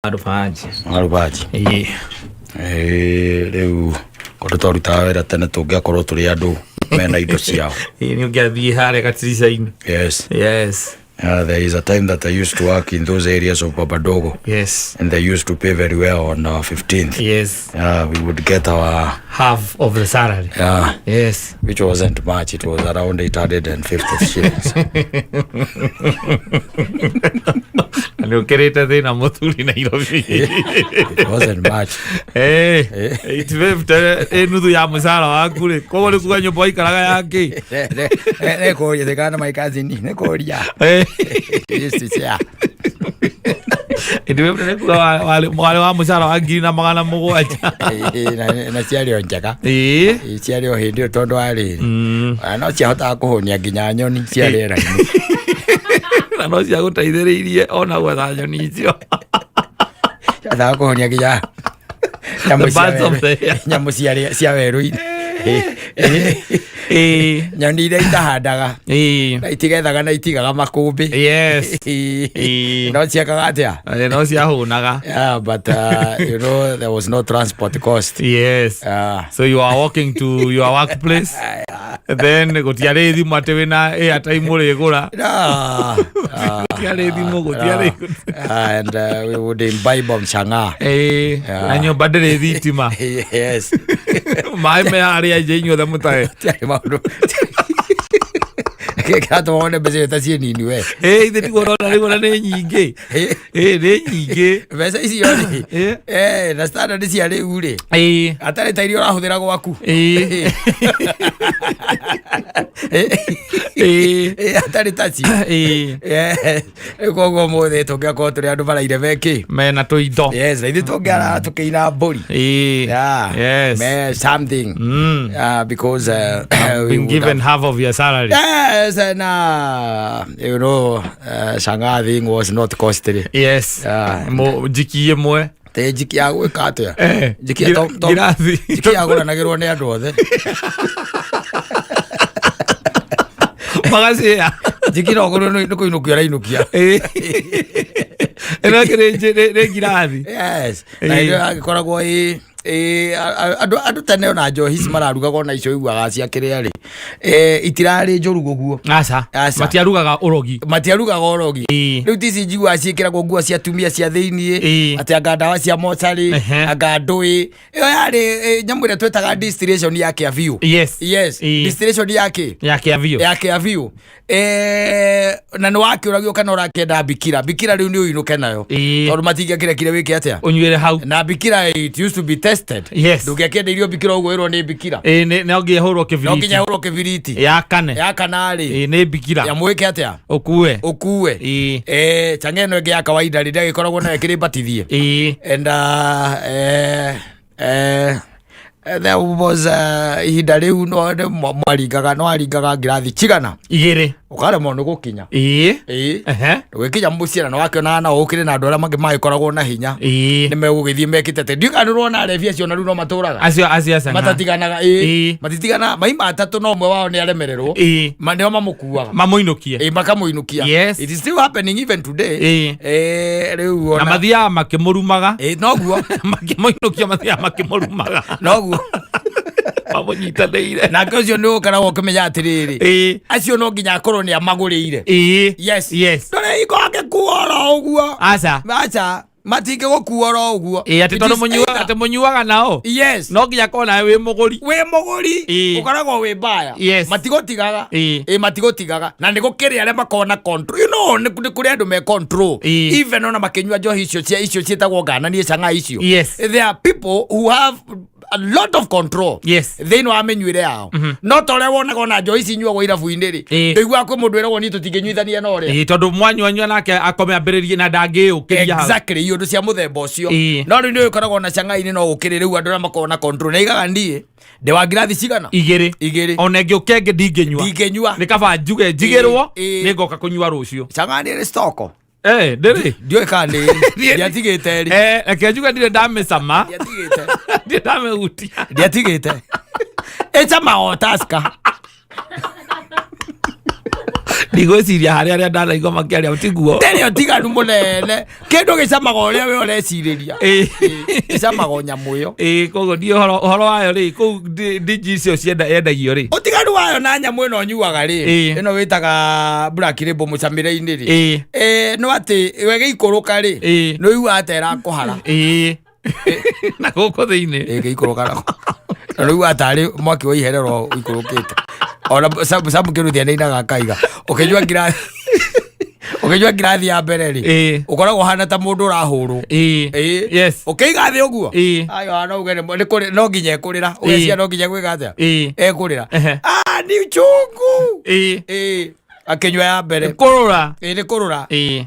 Arubaji. Arubaji. Ĩĩ. Ĩĩ, rĩu kũndũ twarutaga wĩra tene tũngĩakorwo tũrĩ andũ mena indo ciao. Ĩĩ, nĩ ũngĩathiĩ harĩa gatirica-inĩ. Yes. Yes. There is a time that I used to work in those areas of Babadogo. Yes. And they used to pay very well on 15th. Yes. We would get our half of the salary. Yes. Which wasn't much. It was around 850 shillings. Na nĩ ũkĩrĩte thĩna mũthuri Nairobi. It wasn't much. 850 ĩ nuthu ya mũcara waku rĩ, koguo nĩ kuga nyũmba waikaraga ya kĩ? Nĩkũria thikana my cousin nĩkũria. Used to share. 850 nĩ kuga warĩ wa mũcara wa 1700. Na ciarĩ o njega. Ĩĩ. Ĩĩ, ciarĩ o hĩndĩ ĩyo tondũ wa rĩrĩ. No ciahotaga kũhũnia nginya nyoni cia rĩera-inĩ. Na no ciagũteithĩrĩirie ona gwetha nyoni icio. Ciahotaga kũhũnia nginya nyamũ The cia birds of the air. nyamũ cia werũ-inĩ. Ĩĩ. Nyoni iria itahandaga Ĩĩ. na itigethaga na itigaga makũmbĩ. Yes. Ĩĩ. No ciekaga atĩa? Ĩĩ, no ciahũnaga. Yeah, but there was no transport cost. Yes. So you are walking to your workplace. Then gũtiarĩ thimũ atĩ wĩna airtime ũrĩgũra. No. Gũtiarĩ thimũ, gũtiarĩ. And we would imbibe on chang'aa. Ĩĩ. Na nyũmba ndĩrĩ thitima. Yes. Maĩ me harĩa nja inyuothe mũtahe. Tiarĩ maũndũ. Kĩratũma wone mbeca icio ta ciĩ nini we. Ĩĩ, ithe tiguo ũrona rĩu ona nĩ nyingĩ. Ĩĩ, nĩ nyingĩ. Mbeca icio rĩ. Ĩĩ. Na standard cia rĩu rĩ. Ĩĩ. Atarĩ ta iria ũrahũthĩra gwaku. Ĩĩ. Ĩĩ. Ĩĩ, atarĩ ta cio. Ĩĩ. Rĩu koguo ũmũthĩ tũngĩakorwo tũrĩ andũ maraire mekĩ. Mena tũindo. Yes, na ithuĩ tũngĩara tũkĩina mbũri. Ĩĩ. Yeah. Yes. Me something. Because we Been would given have half of your salary. Yes, and Shangaa thing was not costly. Yes. Yeah. Njiki ĩmwe. Te njiki ya gwĩka atĩa? Njiki ya Ngirathi. Njiki yagũranagĩrwo nĩ andũ othe. Magacĩa. Njiki no ũgũrwo nĩ kũinũkia ũrainũkia. Ĩĩ. Ĩno ĩkĩrĩ nĩ ngirathi. Yes. Na Ĩĩ. ĩyo yagĩkoragwo Andũ tene ona njohi ici mararugaga ona icio iguaga cia kĩrĩa rĩ, itirarĩ njũru ũguo. Aca. Aca. Matiarugaga ũrogi. Matiarugaga ũrogi. Rĩu ti ici njiguaga ciĩkĩragwo nguo cia atumia cia thĩiniĩ, atĩ anga ndawa cia mocarĩ, anga ndũĩ ĩyo yarĩ, nyamũ ĩrĩa twĩtaga distillation ya kĩa biũ. Yes. Distillation ya kĩ? Ya kĩa biũ. Ya kĩa biũ. Na nĩ wakĩũragio kana ũrakĩenda bikira. Bikira rĩu nĩ ũinũke nayo, tondũ matingĩakĩrekire wĩke atĩa? Ũnyuĩre hau. Na bikira, it used to be tested. Ndũngĩakĩendeirio bikira ũguo ĩrwo nĩ bikira. Ĩĩ, no nginya ĩhũrwo No kĩbiriti. nginya ĩhũrwo kĩbiriti. Ya kane. Ya kana rĩ. Ĩĩ, nĩ bikira. Yamwĩke atĩa? Ũkue. Ũkue. Chang'aa ĩno ĩngĩ ya kawaida rĩ, ndĩagĩkoragwo nayo ĩkĩrĩ batithie. And there was ihinda rĩu no nĩ mwaringaga, no aringaga ngirathi cigana? Igĩrĩ. Ũkaremwo nĩ gũkinya. Ĩĩ. Ũgĩkinya mũciĩ na nĩwakĩonaga no ũkĩrĩ na andũ arĩa mangĩ magĩkoragwo na hinya, nĩ megũgĩthiĩ mekĩte atĩ ndiũĩ kana nĩũrona arebi acio na rĩu no matũraga. Acio aca. Matatiganaga. Ĩĩ, matitiganaga, maima atatũ no ũmwe wao nĩ aremererwo. Nĩo mamũkuaga. Mamũinũkie. Ĩĩ, makamũinũkia. It is still happening even today. Rĩu Na ona mathiaga makĩmũrumaga. Ĩĩ, noguo. Makĩmũinũkia mathiaga makĩmũrumaga. Noguo. Mamũnyitanĩire. Nake ũcio nĩ ũkoragwo ũkĩmenya atĩrĩrĩ, acio no nginya akorwo nĩ amagũrĩire. Yes. Ndũrĩ hingo angĩkua oro ũguo. Aca. Aca, matingĩgũkua oro ũguo. Ĩĩ, atĩ It tondũ is mũnyuaga, either- atĩ mũnyuaga nao, no nginya korwo nawe wĩ mũgũri. Wĩ mũgũri. Ũkoragwo wĩ mbaya. Matigũtigaga. Ĩĩ, matigũtigaga, na nĩ gũkĩrĩ arĩa makoragwo na control, nĩ kũrĩ andũ me control. Even ona makĩnyua njohi icio cia icio ciĩtagwo ngananie cang'a icio, there are people who have a lot of control thĩinĩ wa mĩnyuĩre yao. No ta ũrĩa wonaga ona njohi ici inyuagwo irabu-inĩ rĩ, ndũiguaga kwĩ mũndũ wĩragwo niĩ tũtingĩnyuithania na ũrĩa. Ĩĩ, tondũ mwanyuanyua nake akome ambĩrĩrie na ndangĩũkĩria hau. Exactly, iũndũ cia mũthemba ũcio. No rĩu nĩ ũkoragwo na cang'ai-inĩ, no gũkĩrĩ rĩu andũ arĩa makoragwo na control na igaga niĩ ndĩ wa ngirathi cigana? Igĩrĩ. Igĩrĩ. Ona ĩngĩ ũkenge ndingĩnyua. Ndingĩnyua. Nĩ kaba njuge njigĩrwo, Ĩĩ. nĩ ngoka kũnyua rũciũ. Cang'a nĩ ĩrĩ stoko? Ndĩrĩ. Ndiũĩ kana nĩ ĩrĩ. Ndiatigĩte rĩ. Reke njuge ndirĩ ndamĩcama. Ndiatigĩte. Ndirĩ ndamĩhutia. Ndiatigĩte, ĩcama o Tusker. Ndigwĩciria harĩ arĩa ndanaigua makĩaria tiguo. Ndĩrĩ ũtiganu mũnene, kĩndũ gĩcamaga ũrĩa we ũrecirĩria. Ĩcamaga o nyamũ ĩyo. Ĩĩ, koguo ndiĩ ũhoro wayo rĩ kũu ndinji icio cienda yendagio rĩ. Ũtiganu wayo na nyamũ ĩno ũnyuaga rĩ, ĩno wĩtaga Black Label mũcamĩre-inĩ rĩ, no atĩ we gĩikũrũka rĩ, nĩ ũiguaga ta ĩrakũhara. Ĩĩ, na gũkũ thĩinĩ. Ĩĩ, gĩikũrũka na nĩ ũiguaga tarĩ mwaki wa iherero ũikũrũkĩte. Ona Samu Kĩruthia nĩ ainaga akaiga ũkĩnyua ngirathi ya mbere rĩ, ũkoragwo ũhana ta mũndũ ũrahũrwo. Ũkĩiga thĩ ũguo, ayo no uge no nginya ekũrĩra, ũgeciria no nginya gwĩka atĩa? Ekũrĩra. Ah, ni uchungu. Ĩĩ, akĩnyua ya mbere. Kũrũra. Ĩĩ, nĩ kũrũra.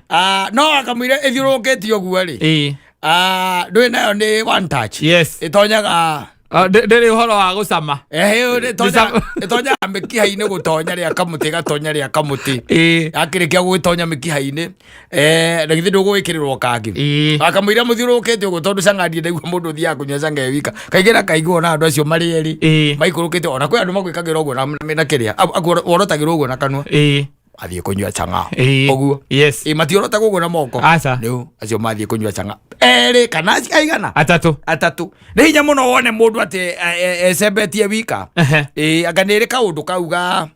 Ah, no akamwĩra ĩthiũrũrũkĩte ũguo rĩ, ah, ndũĩ nayo nĩ one touch. Ĩtonyaga. Ah, ndĩrĩ ũhoro wa gũcama. Ehe, ĩtonyaga mĩkiha-inĩ, gũtonya rĩa kamũtĩ, gatonya rĩa kamũtĩ. Yakĩrĩkia gũgĩtonya mĩkiha-inĩ, na githĩ ndũgũgĩkĩrĩrwo kangĩ? Akamũira mũthiũrũrũkĩte ũguo, tondũ cang'a ndirĩ ndaigua mũndũ ũthiaga kũnyua cang'a e wika. Kaingĩ na kaingĩ wona andũ acio marĩ erĩ maikũrũkĩte. Ona kwĩ andũ magwĩkagĩra ũguo na kĩrĩa worotagĩrwo ũguo na kanua, athiĩ kũnyua cang'a ũguo. Ĩĩ, matiorotagwo ũguo na moko. Aca. Rĩu acio mathiĩ kũnyua cang'a erĩ kana aigana? Atatũ. Atatũ. Nĩ hinya mũno wone mũndũ atĩ ecembetie wika. Ĩĩ, anga nĩ ĩrĩ kaũndũ kau ga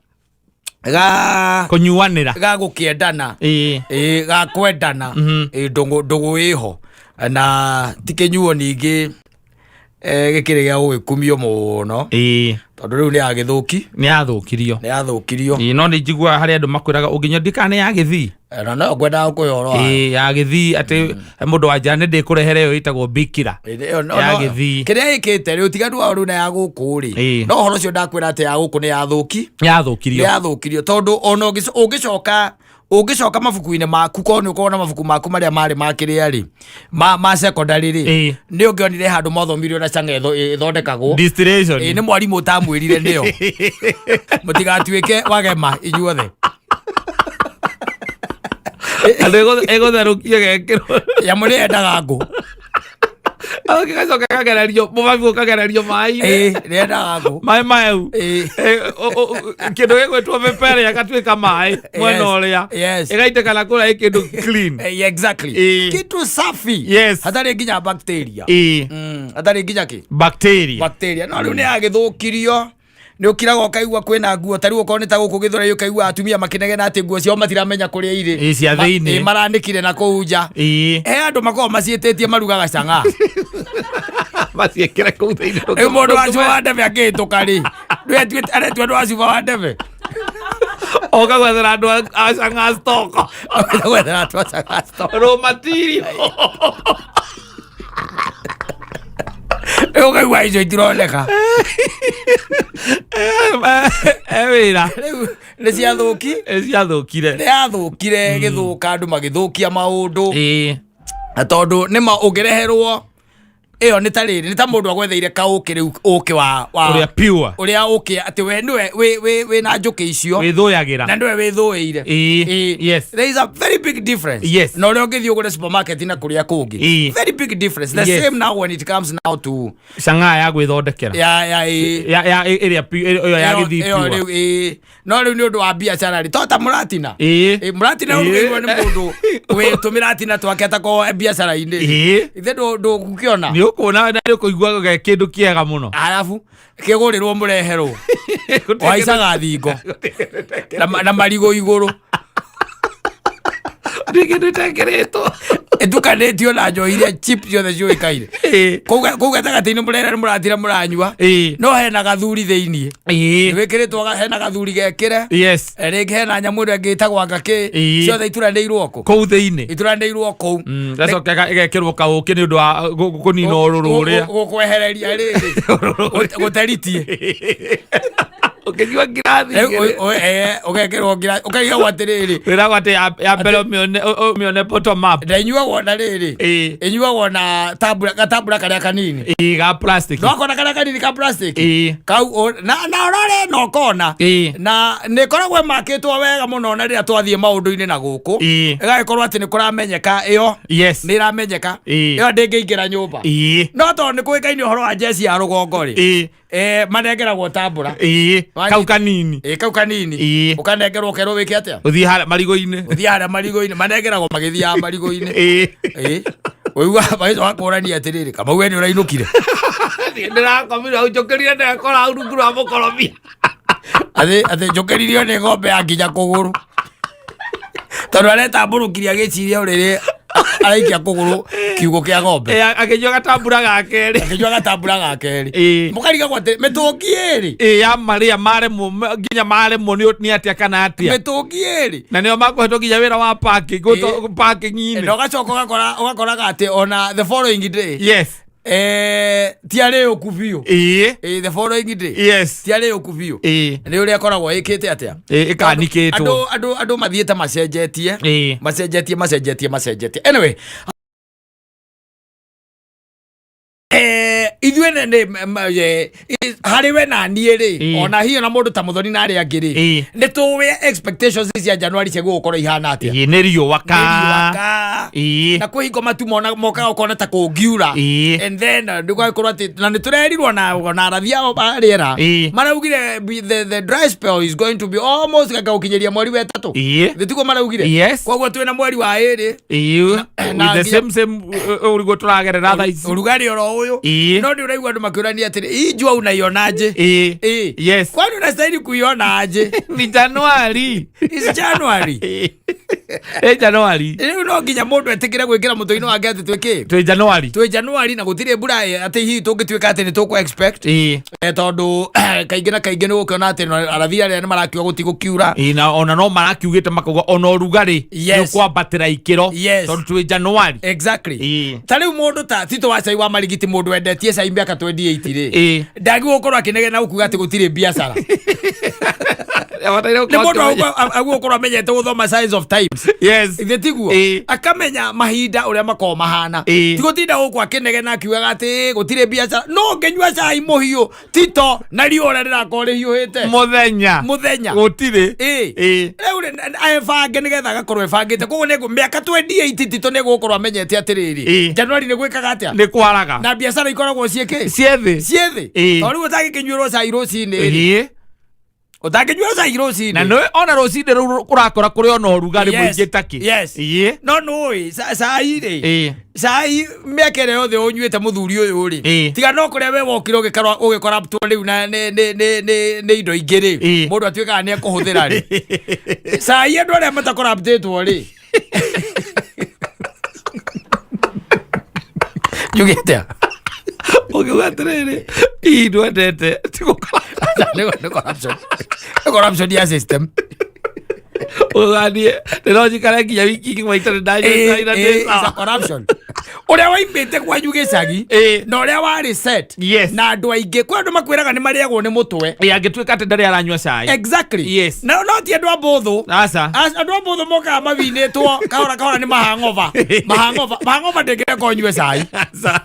Kũnyuanĩra. Ga gũkĩendana. Ĩĩ, ga kwendana. Ĩĩ, ndũgũ ĩho na ti kĩnyuo ningĩ, gĩkĩrĩ gĩa gũgĩkumio mũno, tondũ rĩu nĩ yagĩthũki. Nĩ yathũkirio. Nĩ yathũkirio. Ĩĩ, no nĩ njiguaga harĩ andũ makwĩraga ũngĩnyua ndikana nĩ ya gĩthii. Na no ngwendaga gũkũhe ũhoro wayo. Ĩĩ, ya gĩthii, atĩ mũndũ wa nja nĩ ndĩkũrehere ĩyo ĩtagwo bikira. Ĩĩ, ĩyo Ya gĩthii. Kĩrĩa ĩkĩte rĩ, ũtiganu wao rĩu na ya gũkũ rĩ, no ũhoro ũcio ndakwĩra atĩ ya gũkũ nĩ yathũki. Yathũkirio. Nĩ yathũkirio, tondũ ona ũngĩcoka mabuku-inĩ maku, korwo nĩ ũkorwo na mabuku maku marĩa marĩ ma kĩrĩa rĩ, ma secondary rĩ, nĩ ũngĩonire handũ mwathomirio na canga ĩthondekagwo. Distillation. Ĩĩ, nĩ mwarimũ ũtamwĩrire nĩyo mũtigatuĩke wagema inyuothe. Andũ ĩgũtherũkio gekĩrwo. Nyamũ nĩ yendaga ngũ. Gacoka kagererio mũbabi ũkagererio maĩ-inĩ. Ĩĩ, nĩendaga ngũ. Maĩ mau. Ĩĩ. Kĩndũ gĩgwĩtwo mĩbere agatuĩka maĩ mwena ũrĩa. Ĩgaitĩka na kũrĩa ĩ kĩndũ clean. Exactly. Kitu safi. Hatarĩ nginya bacteria. Hatarĩ nginya kĩ? Bacteria. Bacteria. No rĩu nĩ yagĩthũkirio. Nĩ ũkiraga ũkaigua kwĩna nguo ta rĩu okorwo nĩ ta gũkũ Gĩthũrai ũkaigua atumia makĩnegena atĩ nguo ciao matiramenya kũrĩa irĩ. Ĩĩ, cia thĩinĩ. Ĩĩ, maranĩkire na kũu nja. He andũ makoragwo maciĩtĩtie marugaga cang'aa. Maciĩkĩre kũu thĩinĩ. Rĩu mũndũ wa cuba wa ndebe akĩhĩtũka rĩ, ndũetuĩte aretua andũ a cuba wa ndebe. Oka gwethera andũ a cang'aa stock. Oka gwethera andũ a cang'aa stock. Raw material. Rĩu ũkaigua icio itironeka. E wĩra. Rĩu nĩ ciathũki. Nĩ ciathũkire. Nĩ yathũkire gĩthũka andũ magĩthũkia maũndũ. Na tondũ nĩ ma ũngĩreherwo ĩyo nĩ ta rĩrĩ, nĩ ta mũndũ agwetheire kaũkĩ rĩu ũkĩ wa Ũrĩa pure. Ũrĩa ũkĩ atĩ we nĩwe wĩ na njũkĩ icio. Wĩthũyagĩra. Na nĩwe wĩthũĩire. There is a very big difference. Na ũrĩa ũngĩthiĩ ũgũre supermarket na kũrĩa kũngĩ. Very big difference. The same now when it comes now to Cang'aa ya gwĩthondekera. Ya, ya, ĩĩ. Ya, ya, ĩrĩa ĩyo ya Ĩyo, gĩthii ĩyo pure. rĩu, ĩĩ. No rĩu nĩ ũndũ wa biacara rĩ, to ta mũratina. Ĩĩ. Mũratina ũrugĩirwo nĩ mũndũ wĩ tũmĩratina twake atakorwo e biacara-inĩ. Ithe ndũgũkĩona. Nĩ ũkuona na nĩ ũkũigua ge kĩndũ kĩega mũno. Arabu kĩgũrĩrwo mũreherwo. Waicaga thingo. Na marigũ igũrũ. Nĩ kĩndũ itekĩrĩtwo. Ĩtukanĩtio na njohi iria chip ciothe ciũĩkaine. Kũu gatagatĩ-inĩ mũrera nĩ mũratira mũranyua. No hena gathuri thĩiniĩ. Wĩkĩrĩtwo hena gathuri gekĩre. Rĩngĩ hena nyamũ ĩrĩa ĩngĩ ĩtagwo anga kĩ. Ciothe ituranĩirwo kũ? Kũu thĩiniĩ. Ituranĩirwo kũu. Gacoka ĩgekĩrwo kaũkĩ nĩ ũndũ wa kũnina ũrũrũ ũrĩa. Gũkwehereria rĩrĩ. Gũteritie. Ũkĩnyua ngirathi Rĩu, igĩrĩ. ũgekĩrwo ngirathi, ũkaigagwo atĩrĩrĩ. Wĩragwo atĩ ya mbere ũmĩone bottom up. Ndĩnyuagwo na rĩrĩ. Ĩnyuagwo na gatambura karĩa kanini. Ga plastic. Ndwakona karĩa kanini ka plastic? Kau, na ũrore na ũkona. Na nĩ ĩkoragwo ĩmakĩtwo wega mũno na rĩrĩa twathiĩ maũndũ-inĩ na gũkũ. Ĩgagĩkorwo atĩ nĩ kũramenyeka ĩyo. Nĩ ĩramenyeka. Ĩyo ndĩngĩingĩra nyũmba. No tondũ nĩ kũĩkaine ũhoro wa njeci ya rũgongo rĩ. Manengeragwo tambũra. Kau kanini. Kau kanini. Ũkanengerwo ũkerwo wĩke atĩa? Ũthiĩ harĩa marigũ-inĩ. Ũthiĩ harĩa marigũ-inĩ. Manengeragwo magĩthiaga marigũ-inĩ. Ũigua magĩcoka kũrania atĩrĩrĩ, Kamau we nĩ ũrainũkire. Ndĩrakomire hau njũkĩrire ndekora hau rungu rwa mũkorobia. Atĩ njũkĩririo nĩ ng'ombe ya nginya kũgũrũ. Tondũ aretambũrũkirie agĩciria ũrĩrĩ araikia kũgũrũ kiugũ kĩa ng'ombe. Akĩnyua gatambura ga kerĩ. Akĩnyua gatambura ga kerĩ. Mũkarigagwo atĩ mĩtũngi ĩrĩ. Ya marĩa maremwo, nginya maremwo nĩ atĩa kana atĩa. Mĩtũngi ĩrĩ. Na nĩo makũhetwo nginya wĩra wa parking, parking-inĩ. Na ũgacoka ũgakoraga atĩ ona the following day. Ti arĩũku biũ. The following day. Ti arĩũku biũ. Nĩ ũrĩa ĩkoragwo ĩkĩte atĩa? Ĩkanikĩtwo. Andũ mathiĩte macenjetie. Macenjetie, macenjetie, macenjetie. Anyway. Ithuĩ nĩ, harĩ we na niĩ rĩ, ona hiyo na mũndũ ta Mũthoni na arĩa angĩ rĩ, nĩ tũĩ expectations cia January cia gũgũkorwo ihana atĩa? Nĩ riũa ka. Nĩ riũa ka. Na kwĩ hingo matu mokaga ũkona ta kũngiura. And then, ndũgagĩkorwo atĩ, na nĩ tũrerirwo na arathi ao a rĩera. Maraugire the dry spell is going to be almost gũkinyĩria mweri wa ĩtatũ. Thĩ tiguo maraugire? Koguo twĩna mweri wa ĩrĩ. Na With the nginya same, ũriguo tũragerera thaa ici. Ũrugarĩ oro ũyũ. No nĩ ũraigua andũ makĩũrania atĩrĩ, hii jua unaionaje? Kwani unastahili kuiona aje? Ni Januari. It's January. Januari. Rĩu no nginya mũndũ etĩkĩre gwĩkĩra mũtwe-inĩ wake atĩ twĩ kĩ? Twĩ Januari. Twĩ Januari na gũtirĩ mbura atĩ hihi tũngĩtuĩka atĩ nĩ tũkũ expect. Tondũ kaingĩ na kaingĩ nĩ ũgũkĩona atĩ no arathi arĩa nĩ marakiuga gũtigũkiura. Na ona no marakiugĩte makauga ona ũrugarĩ nĩ ũkwambatĩra ikĩro. Tondũ twĩ Januari. Ta rĩu mũndũ ta Tito wa cai wa marigiti, mũndũ wendetie cai mĩaka 28 rĩ. Ndagĩrĩirwo gũkorwo akĩnegena gũkuga atĩ gũtirĩ biacara. Abataire Nĩ gũkorwo mũndũ akĩmenya. agũkorwo amenyete gũthoma signs of times. Yes. Ithe tiguo? Ĩĩ. Akamenya mahinda ũrĩa makoragwo mahana. Ĩĩ. Ti gũtinda gũkũ akĩnegena akiugaga atĩ gũtirĩ biacara. No ngĩnyua cai mũhiũ tito na riũa ũrĩa rĩrakorwo rĩhiũhĩte Mũthenya. Mũthenya. Gũtirĩ. Ĩĩ. Ĩĩ. Rĩu rĩ, ebange nĩgetha agakorwo ebangĩte. Koguo nĩ mĩaka 28 tito nĩ gũkorwo amenyete atĩrĩrĩ, Ĩĩ. Januari nĩ gwĩkaga atĩa Nĩ kwaraga. Na biacara ikoragwo ciĩkĩ? Ciethĩ. Ciĩthĩ. Ĩĩ. Tondũ rĩu ũtangĩkĩnyuĩrwo cai rũcinĩ rĩ, Ĩĩ. ũtangĩnyuĩrwo cai rũcinĩ. Na nĩ ona rũcinĩ rũu kũrakora kũrĩ ona ũrugarĩ Yes. mũingĩ takĩ. Yes. Ĩĩ. No nũĩ cai rĩ, Ĩĩ. Cai mĩaka ĩrĩa yothe ũnyuĩte mũthuri ũyũ rĩ, Ĩĩ. tiga no kũrĩa we wokire ũgĩkoraptwo rĩu na nĩ indo ingĩ rĩ, Ĩĩ. mũndũ atuĩkaga nĩ ekũhũthĩra rĩ, cai andũ arĩa matakoraptĩtwo rĩ, njuge atĩa? Ũngiuga atĩrĩrĩ, hihi ndwendete ti gũkora. Nĩ corruption. Nĩ corruption ya system. Ũgathiĩ ndĩronjikara nginya wiki ng'ima itarĩ ndanyua cai na ndĩ It's a sawa. corruption. Ũrĩa waimĩte kwanyu gĩcagi Ĩĩ. na ũrĩa warĩ set Yes. na andũ aingĩ, kwĩ andũ makwĩraga nĩ marĩagwo nĩ mũtwe. Ĩĩ, angĩtuĩka atĩ ndarĩ aranyua cai. Exactly. Yes. Na no ti andũ a mbũthũ. Aca. Andũ a mbũthũ mokaga mawinĩtwo kahora kahora nĩ mahang'ova mahang'ova mahang'ova, ndĩngĩreka ũnyue cai. Aca.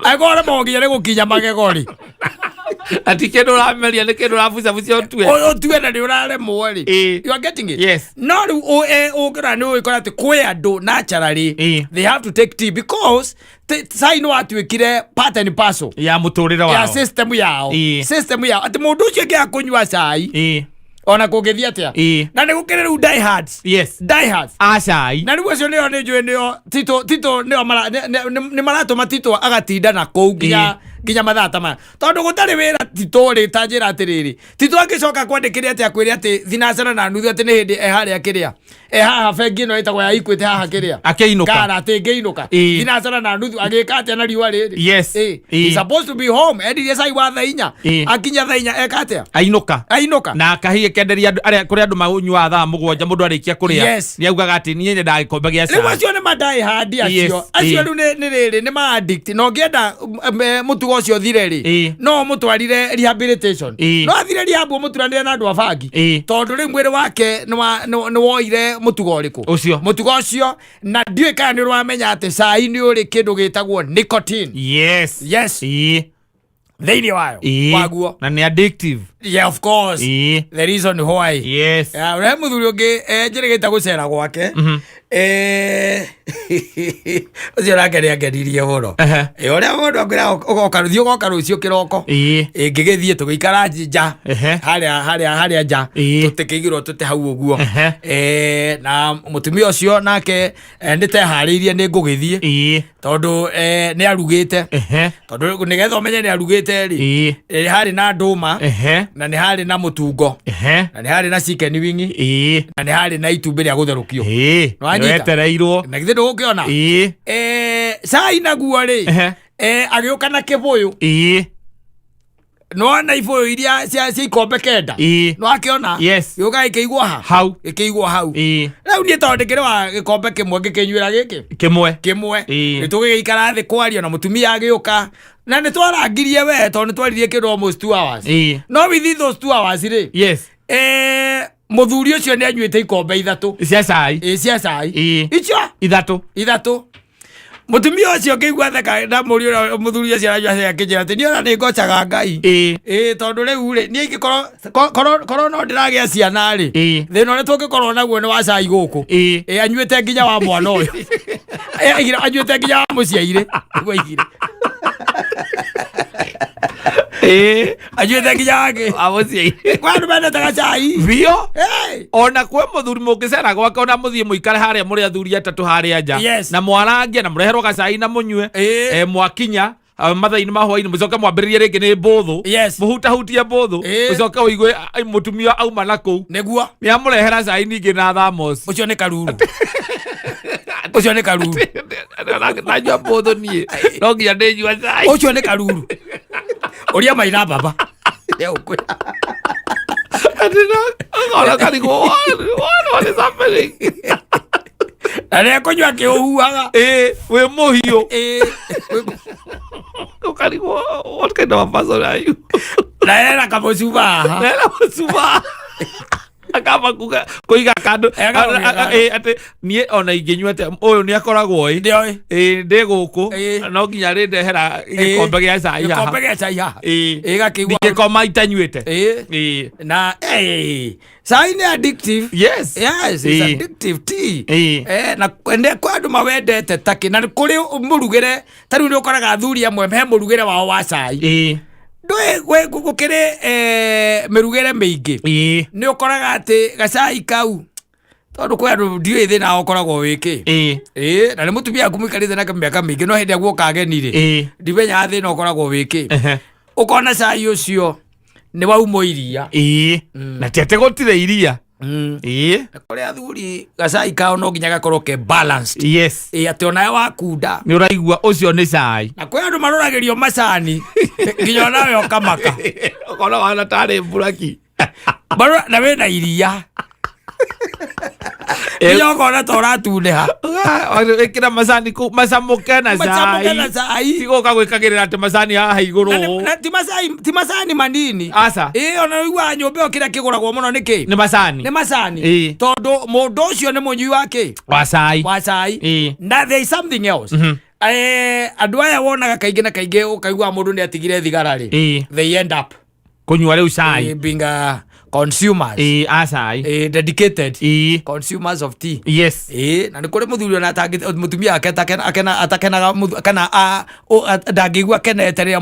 Angĩkorwo nĩ nginya nĩ gũkinya magego rĩ. Ati kĩndũ ũrameria nĩ kĩndũ ũrabucabucia ũtue. Ũtue na nĩ ũraremwo rĩ. Ĩĩ. You are getting it? Yes. No rĩu ũngĩrora nĩ ũgĩkora atĩ kwĩ andũ naturally Ĩĩ. they have to take tea because cai nĩ watuĩkire part and parcel Ya mũtũrĩre ya wao. system yao. Ĩĩ. System yao atĩ mũndũ ũcio angĩaga kũnyua cai, Ĩĩ. ona kũngĩthiĩ atĩa. Ĩĩ. Na nĩ gũkĩrĩ rĩu diehards. Yes. Diehards. A cai. Na rĩu acio nĩo nĩ njũĩ nĩo tito nĩo nĩ maratũma Tito agatinda na kũu nginya mathaa ta maya, tondũ gũtarĩ wĩra. Tito rĩ, ta njĩra atĩrĩrĩ, Tito angĩcoka kwandĩkĩre atĩ akwĩre atĩ thinacara na nuthu, atĩ nĩ hĩndĩ e harĩa kĩrĩa e haha bengi ĩno ĩtagwo ya Equity haha kĩrĩa. Akĩinũka. Kara atĩ ngĩinũka Ĩĩ. thinacara na nuthu agĩka atĩa na riũa rĩrĩ? Yes. Ĩĩ. Ĩĩ. He's supposed to be home. Endirie cai wa thaa 4. Ĩĩ. Akinya thaa 4 eka atĩa? Ainũka. Ainũka. Na akahiĩ kenderia andũ arĩa kũrĩ andũ manyuaga thaa 7 mũndũ arĩkia kũrĩa. Yes. Nĩ augaga atĩ niĩ nyendaga gĩkombe gĩa Rĩu cai. acio nĩ madaihandi acio. Yes, Acio ĩĩ. rĩu nĩ rĩrĩ nĩ ma addict, na ũngĩenda mũtugo ũcio ũthire rĩ, Ĩĩ. no ũmũtwarire rehabilitation. Ĩĩ. No athire rehab ũmũturanĩre na andũ a bangi, Ĩĩ. tondũ rĩu mwĩrĩ wake nĩ woire mũtugo ũrĩkũ? Ũcio. Mũtugo ũcio. Na ndiũĩ kana nĩ ũramenya atĩ cai nĩ ũrĩ kĩndũ gĩtagwo nicotine. Yes. Yes. Ĩĩ. Thĩinĩ wayo. Ĩĩ. Waguo. Na nĩ addictive. Yeah, of course. Ĩĩ. The reason why. Yes. Ya, ũrĩa mũthuri ũngĩ njĩrĩgĩte gũcera gwake, ũcio nake nĩ angenirie mũno. Ehe. Ũrĩa mũndũ akwĩra ũgoka, thiĩ ũgoka rũciũ kĩroko. Ĩĩ. Ngĩgĩthiĩ tũgĩikara nja Ehe. harĩa nja, Ĩĩ. tũtĩkĩigĩrwo tũte hau ũguo. Ehe. Na mũtumia ũcio nake nĩ teharĩirie nĩ ngũgĩthiĩ, Ĩĩ. tondũ nĩ arugĩte. Ehe. Tondũ nĩgetha ũmenye nĩ arugĩte rĩ, Ĩĩ. harĩ na ndũma, Ehe. na nĩ harĩ na mũtungo, Ehe. na nĩ harĩ na chicken wing, Ĩĩ. na nĩ harĩ na itumbĩ rĩa gũtherũkio. Ĩĩ. Nĩwanyita? Wetereirwo. Na githĩ ndũgũkĩona? Ĩĩ. Cai naguo rĩ, Ehe. Agĩũka na kĩbũyũ. Ĩĩ. Nĩwona ibũyũ iria cia ikombe 9? Ĩĩ. Nĩwakĩona? Yes. Gĩũka gĩkĩigwo ha? Hau. Gĩkĩigwo hau. Ĩĩ. Rĩu niĩ tondũ ndĩkĩrĩ wa gĩkombe kĩmwe, ngĩkĩnyuĩra gĩkĩ Kĩmwe. kĩmwe. Ĩĩ. Nĩ tũgĩgĩikara thĩ kwaria na mũtumia agĩũka na nĩ twarangirie we, tondũ nĩ twaririe kĩndũ almost 2 hours. Ĩĩ. No within those 2 hours rĩ, Yes. Mũthuri ũcio nĩ anyuĩte ikombe 3. Cia cai. Ĩ, cia cai. Ĩĩ. Icio 3. 3. Mũtumia ũcio ngĩigua theka na mũriũ ũrĩa mũthuri ũcio aranyua cai akĩnjĩra atĩ niĩ ona nĩ ngocaga Ngai. Ĩĩ. Ĩ, tondũ rĩu rĩ, niĩ ingĩkorwo korwo no ndĩragĩa ciana rĩ, Ĩĩ. thĩna ũrĩa tũngĩkorwo naguo nĩ wa cai gũkũ. Ĩĩ. Ĩ, anyuĩte nginya wa mwana ũyũ. Ĩ, aigire anyuĩte nginya wa mũciairĩ nĩguo aigire. Ĩĩ. Anyuĩte nginya wake. Wa mũciĩ. Kwa andũ mendete gacai. Biũ. Hey! Ona kwĩ mũthuri mũngĩcera gwake, ona mũthiĩ mũikare harĩa mũrĩ athuri atatũ harĩa nja, Yes. na mwarangie na mũreherwo gacai na mũnyue. Ĩĩ. Mwakinya mathaa-inĩ ma hwaĩ-inĩ, mũcoke mwambĩrĩrie rĩngĩ nĩ mbũthũ. Yes. Mũhutahutie mbũthũ. Ĩĩ. Ũcoke ũigue mũtumia auma na kũu Nĩguo. nĩ amũrehera cai ningĩ na thamosi. Ũcio nĩ karuru, ũcio nĩ karuru. Nanyua mbũthũ niĩ no nginya ndĩnyua cai. Ũcio nĩ karuru, ũria maina baba. Atĩ ũkona karigwo, what is happening? Na nĩ ekũnyua kĩũhuaga. Ĩĩ, wĩ mũhiũ. Ĩĩ. Ũkarigwo, what kind of a person are you? Na ena kamũcuba haha. Nena mũcuba. Akamba kuga kũiga kando. Akamba kũiga kando. Atĩ niĩ ona ingĩnyua atĩa ũyũ nĩ akoragwo ĩ. Nĩoĩ. Ĩ, ndĩ gũkũ no nginya rĩndehera gĩkombe gĩa cai haha. Gĩkombe gĩa cai haha. Ĩ. Ĩ, gakĩigua. Ndingĩkoma itanyuĩte. Ĩ. Ĩ. Na cai nĩ addictive. Yes. Yes, it's Ĩ. addictive tea. Ĩ. Na kwende kwa andũ mawendete takĩ na kũrĩ mũrugĩre ta rĩu nĩ ũkoraga athuri amwe he mũrugĩre wao wa cai. Ĩ. Ndũĩ gũkĩrĩ mĩrugĩre mĩingĩ. Ĩ. Nĩ ũkoraga atĩ gacai kau tondũ kwĩ andũ ndiũĩ thĩna ũkoragwo wĩkĩ. Ĩ. Ĩ, na nĩ mũtumia waku mũikarĩte nake mĩaka mĩingĩ no hĩndĩ ĩrĩa guoka ageni rĩ, Ĩ. ndimenyaga thĩna ũkoragwo wĩkĩ. Ehe. Ũkona cai ũcio nĩ waumwo iria. Ĩ. Na ti atĩ gũtirĩ iria. Ĩ. Na kũrĩ athuri gacai kao no nginya gakorwo ke balanced. Yes. Ĩ, atĩ onawe wakunda. Nĩ ũraigua ũcio nĩ cai. Na kwĩ andũ maroragĩrio macani nginya onawe ũkamaka. Ũkona wana tarĩ mburaki. Marora na wĩna iria. Nginya ũkona ta ũratunĩha. Ĩkĩra macani kũu macamũke na Macamũke na cai. cai. Tigoka gwĩkagĩrĩra atĩ macani haha igũrũ. Na na ti macai ti macani manini. Aca. Ĩ, ona ũiguaga nyũmba ĩyo kĩrĩa kĩgũragwo mũno nĩ kĩ? Nĩ macani. Nĩ macani. Ĩ. Tondũ mũndũ ũcio nĩ mũnyui wa kĩ? Wa cai. Wa cai. Ĩ. Na there is something else. Andũ aya wonaga kaingĩ na kaingĩ ũkaigua mũndũ nĩ atigire thigara rĩ. Ĩ. They end up Kũnyua rĩu cai. being consumers. Ĩ, a cai. Dedicated Ĩ. consumers of tea. Yes. Ĩ, na nĩ kũrĩ mũthuri ona mũtumia wake atakenaga kana ndangĩigua akenete rĩrĩa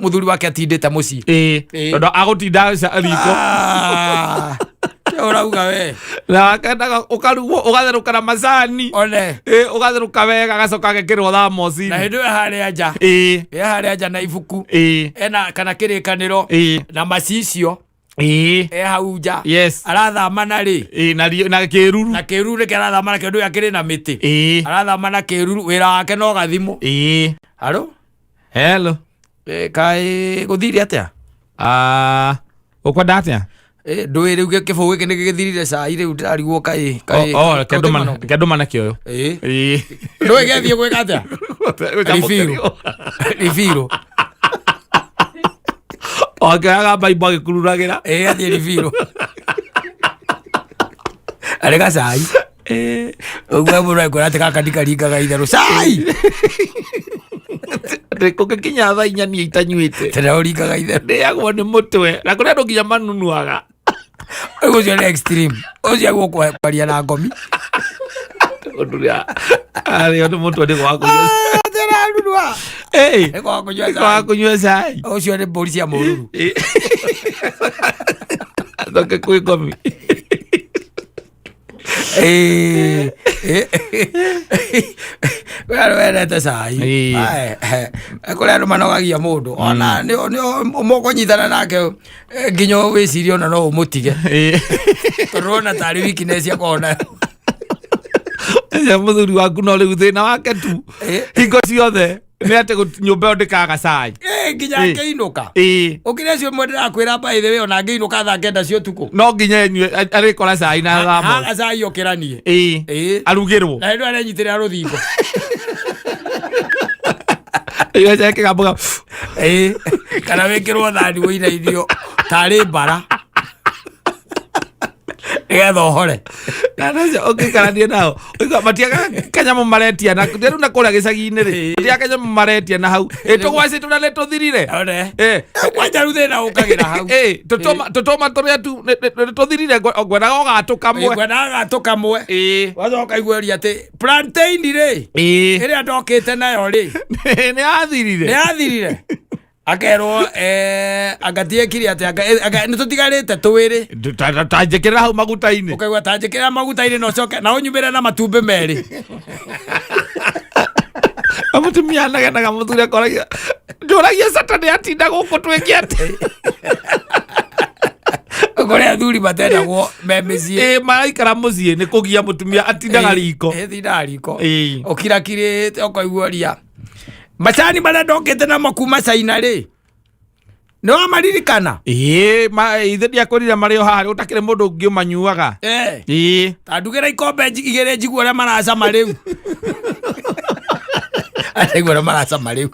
mũthuri wake atindĩte mũciĩ. Ĩ. Ĩ. Tondũ agũtinda riko. Ah, kĩ ũrauga we? Na akendaga ũkarugwo ũgatherũka na macani. One. Ĩ, ũgatherũka wega agacoka agekĩrwo Na thamoci-inĩ. hĩndĩ ĩyo harĩa nja. Ĩ. Ĩ harĩa nja na ibuku. Ĩ. Ena kana kĩrĩkanĩro. Ĩ. Na macicio. Ĩ. E hau nja. Yes. Arathama na rĩ? Ĩ, na na kĩruru. Na kĩruru nĩkĩo arathama na kĩndũ akĩrĩ na mĩtĩ. Ĩ. Arathama na kĩruru wĩra wake no gathimũ. Ĩ. Haro? Hello. Kaĩ gũthire atĩa? Ũkwenda atĩa? Ndũĩ rĩu kĩbũgũ gĩkĩ nĩgĩgĩthirire cai rĩu ndĩrarigwo kaĩ kaĩ. Oh, reke ndũmane kĩoyo. Ĩ. Ĩ. Ndũĩ gĩathiĩ gwĩka atĩa? Ribirũ. Ribirũ. Akĩoyaga baibũ agĩkururagĩra. Ĩ, athiĩ ribirũ. Arĩ gacai. Ũguo mũndũ akwĩra atĩ gaka ndikaringaga itherũ. Cai! Atĩ kũngĩkinya thaa inya niĩ itanyuĩte. Tena ũringaga itherũ. Ndĩagwo nĩ mũtwe. Na kũrĩ andũ nginya manunuaga. Rĩu ũcio nĩ extreme. Ũcio agũkwa kwaria na ngomi. Ũndũ ũrĩa arĩo nĩ mũtwe nĩ gwa kũnyua. Tena nunua. Ĩ. Nĩ gwa kũnyua Nĩ gwa cai. kũnyua cai. Ũcio nĩ mbũri cia mũruru. Ĩ. Acoke kwĩ ngomi. Ĩ. Ĩ. Kwĩ andũ mendete cai. Ĩ. Ae, kũrĩ andũ manogagia mũndũ. Ona nĩ mũkũnyitana nake nginya wĩcirie ona no ũmũtige. Ĩ. Tondũ wona tarĩ weakness akoragwo nayo. Ũcio mũthuri waku no rĩu thĩna wake tu. Ĩ. Hingo ciothe nĩ atĩ nyũmba ĩyo ndĩkaga cai. Ĩ, nginya Ĩ. akĩinũka. Ĩ. Ũkĩrĩ acio mwe ndĩrakwĩra by the way ona angĩinũka thaa kenda cia ũtukũ. No nginya enyue arĩkora cai na thamoci. Haga cai okĩranie. Ĩ. Ĩ. Arugĩrwo. Na hĩndĩ ĩyo arenyitĩrĩra rũthingo. Ĩyo cai kĩgambo Ĩ. Kana wĩkĩrwo thani wĩina irio tarĩ mbara. Nĩgetha ũhore. Na ũcio ũngĩikarania nao ũigua matiagaga kanyamũ maretia na rĩu na kũrĩa gĩcagi-inĩ rĩ matiagaga kanyamũ maretia na hau ĩ tũgwacĩ tũrĩa nĩ tũthirire. One. Ĩ. Kwanja rĩu thĩna ũkagĩra hau. Ĩ, tũtũma tũrĩa tu nĩ tũthirire ngwendaga o gatũ kamwe. Ngwendaga gatũ kamwe. Ĩ. Wacoka ũkaigua atĩ plantain rĩ Ĩ. ĩrĩa ndokĩte nayo rĩ Nĩ yathirire. nĩ yathirire. Akerwo anga tiekire atĩ anga nĩ tũtigarĩte twĩrĩ. Ta njĩkĩrĩra hau maguta-inĩ. Ũkaigua ta njĩkĩrĩra maguta-inĩ na ũcoke na ũnyumĩre na matumbĩ merĩ. Na mũtumia anagenaga mũthuri akoragia njũragia Saturday atinda gũkũ twĩke atĩ. Kũrĩ athuri matendagwo me mĩciĩ. Ĩ, maraikara mũciĩ nĩ kũgia mũtumia atindaga riko. Ĩ, atindaga riko. Ĩ. Ũkirakirĩte ũkaigua ria. Macani marĩa ndokĩte namo kuma China rĩ nĩ wamaririkana? Ĩ, ithe ndiakwĩrire marĩ o haha gũtakĩrĩ mũndũ ũngĩ ũmanyuaga. Ĩ. Ta ndugĩra ikombe igĩrĩ njigue ũrĩa maracama rĩu. Ndaigua ũrĩa maracama rĩu.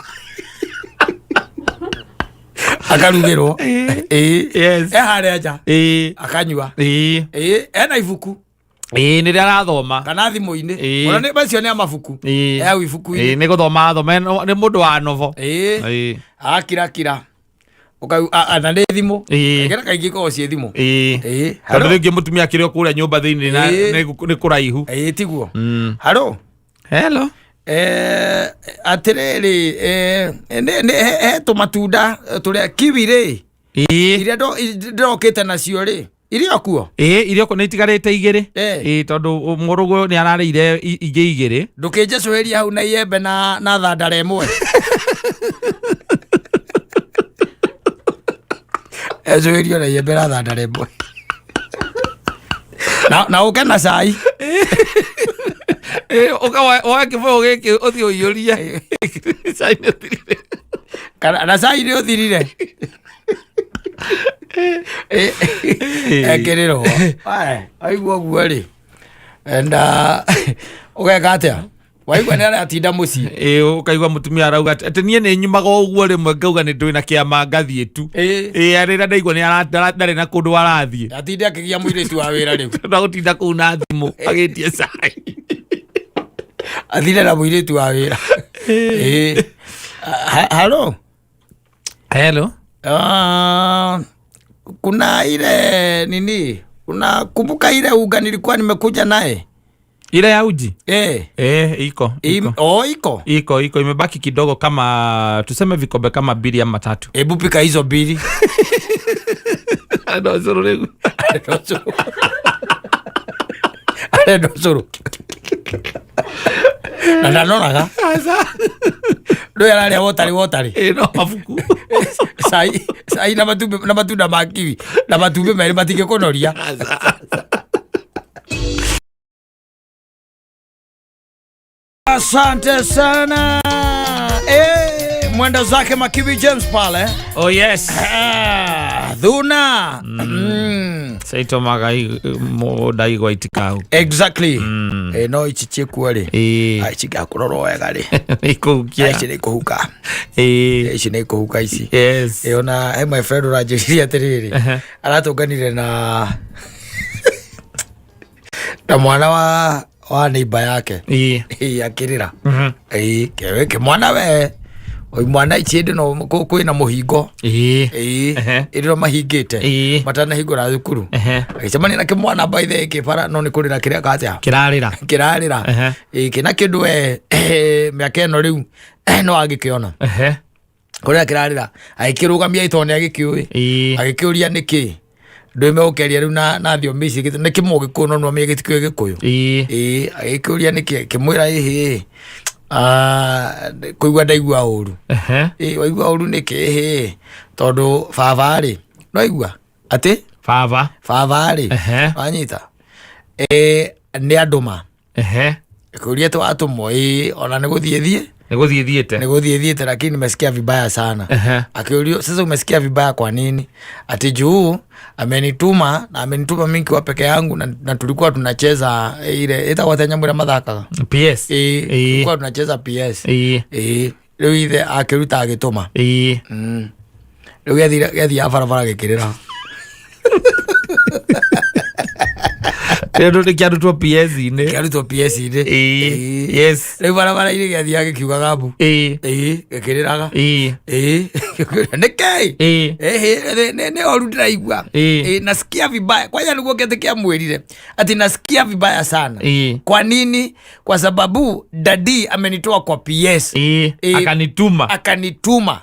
Akarugĩrwo. Ĩĩ. Yes. E harĩa nja. Ĩĩ. Akanyua. Ĩĩ. Ĩĩ, ena ibuku Ĩĩ, nĩ rĩrĩa arathoma. Kana thimũ-inĩ. Ĩĩ. Ona nĩ macio nĩ a mabuku. Ĩĩ. E hau ibuku-inĩ. Ĩĩ, nĩ gũthoma athoma, nĩ mũndũ wa novo. Ĩĩ. Ĩĩ. Akirakira. Ũkau na nĩ thimũ. Ĩĩ. Kaingĩ na kaingĩ ikoragwo ciĩ thimũ. Ĩĩ. Ĩĩ. Tondũ Haro. rĩngĩ mũtumia akĩrĩ o kũrĩa nyũmba thĩinĩ na Ĩĩ. nĩ kũraihu. Ĩĩ, tiguo. Haro. Hello. Atĩrĩrĩ, nĩ he tũmatunda tũrĩa kiwi rĩ, Ĩĩ. iria ndĩrokĩte nacio rĩ, irĩ o kuo? Ĩĩ, irio nĩ itigarĩte igĩrĩ. Eh. Ĩĩ, tondũ mũrũgũ nĩ ararĩire ingĩ igĩrĩ. Ndũkĩnjecũhĩria hau na iembe na thandara ĩmwe. Ecũhĩrio na iembe na thandara ĩmwe na ũke na cai. Ĩĩ, ũka woe kĩbũyũ gĩkĩ ũthiĩ ũiyũrie. Cai nĩ ũthirire. Kana na cai nĩ ũthirire. Ekĩrĩrwo aigua ũguo rĩ, enda ũgeka atĩa? Waigua nĩ aratinda mũciĩ. Ĩĩ, ũkaigua mũtumia arauga atĩ niĩ nĩ nyumaga o ũguo, rĩmwe ngauga nĩ ndwĩ na kĩama ngathiĩ tu. Ĩĩ. Ĩĩ, rĩrĩa ndaigua nĩ ndarĩ na kũndũ arathiĩ. Atinde akĩgia mũirĩtu wa wĩra rĩu. Na gũtinda kũu na thimũ agĩtie cai. Athire na mũirĩtu wa wĩra. Ĩĩ. Halo. Hello. Ah, kuna ile nini, unakumbuka ile unga nilikuwa nimekuja naye? Ile ya uji? Eh. Eh, iko. Iko. Oh, iko. Iko, imebaki kidogo, kama tuseme vikombe kama mbili ama tatu. Hebu pika hizo mbili. No, cũrũ rĩu. Arenda ũcũrũ na ndanoraga ndå ararĩa wotarĩ wotarĩ. Ĩĩ, no mabuku. Cai cai na matumbĩ na matunda ma kiwi na matumbĩ merĩ matingĩkũnoria. Asante sana, mwenda zake Makibi James pale. Oh yes. Ah, thuna. Caitũmaga mũgũnda igwa itikau. Exactly. No ici ciĩkuo rĩ. Ĩĩ. Ah, ici ngakũrorwo wega rĩ. Ikũhukia. Ah, ici nĩ ikũhuka. Ĩĩ. Ici nĩ ikũhuka ici. Yes. Ona he my friend ũranjĩrire atĩrĩrĩ, aratũnganire na mwana wa neighbor yake. Ĩĩ. Ĩĩ, akĩrĩra. Ĩĩ, kewe kĩmwana we, oi mwana, ici hĩndĩ no kwĩna mũhingo. Ĩĩ. Ĩĩ. Hĩndĩ ĩno mahingĩte matanahingũra thukuru. Agĩcemania na kĩmwana by the way kĩbara, no nĩ kũrĩra kĩrĩa katĩa. Kĩrarĩra. Kĩrarĩra. Ĩĩ, kĩna kĩndũ we mĩaka ĩno rĩu no angĩkĩona. Kũrĩa kĩrarĩra, agĩkĩrũgamia tondũ nĩ agĩkĩũĩ. Agĩkĩũria nĩkĩ ndũime gũkeria rĩu na thiomi ici, nĩ kĩmũgĩkũyũ no nĩwamenye gĩtikĩũĩ gĩkũyũ. Ĩĩ. Ĩĩ, agĩkĩũria nĩkĩ, kĩmwĩra ĩhĩ, kũigua ndaigua ũru. Ĩĩ, waigua ũru nĩkĩ? Ĩhĩ, tondũ baba rĩ, no aigua atĩ Baba. Baba rĩ, wanyita, ĩĩ, nĩ andũma. Kũria twatũmwo? Ĩĩ, ona nĩ gũthiĩ thiĩ. Nĩ gũthiĩ thiĩte. Nĩ gũthiĩ thiĩte, lakini nimesikia vibaya sana. Akiulio, sasa umesikia vibaya kwa nini? Ati juu amenituma na amenituma mimi nikiwa peke yangu na tulikuwa tunacheza ile ĩtagwo atĩa nyamũ ĩrĩa mathakaga? PS. Ĩĩ, tulikuwa tunacheza PS. Ĩĩ, rĩu ithe akĩruta agĩtũma. Rĩu gĩathiaga barabara gĩkĩrĩra. Kĩndũ nĩ kĩarutwo PS-inĩ. Kĩarutwo PS-inĩ. Ĩĩ. Yes. Rĩu barabara-inĩ gĩathiaga gĩkiugaga mbu. Ĩĩ, gĩkĩrĩraga. Ĩĩ, nĩkĩ? Ehe, nĩ oru ndĩraigua. Ĩĩ, nasikia vibaya kwanja, nĩguo kĩatĩ kĩamwĩrire ati nasikia vibaya sana. Kwa nini? Kwa sababu daddy amenitoa kwa PS. Ĩĩ. Akanituma. Akanituma.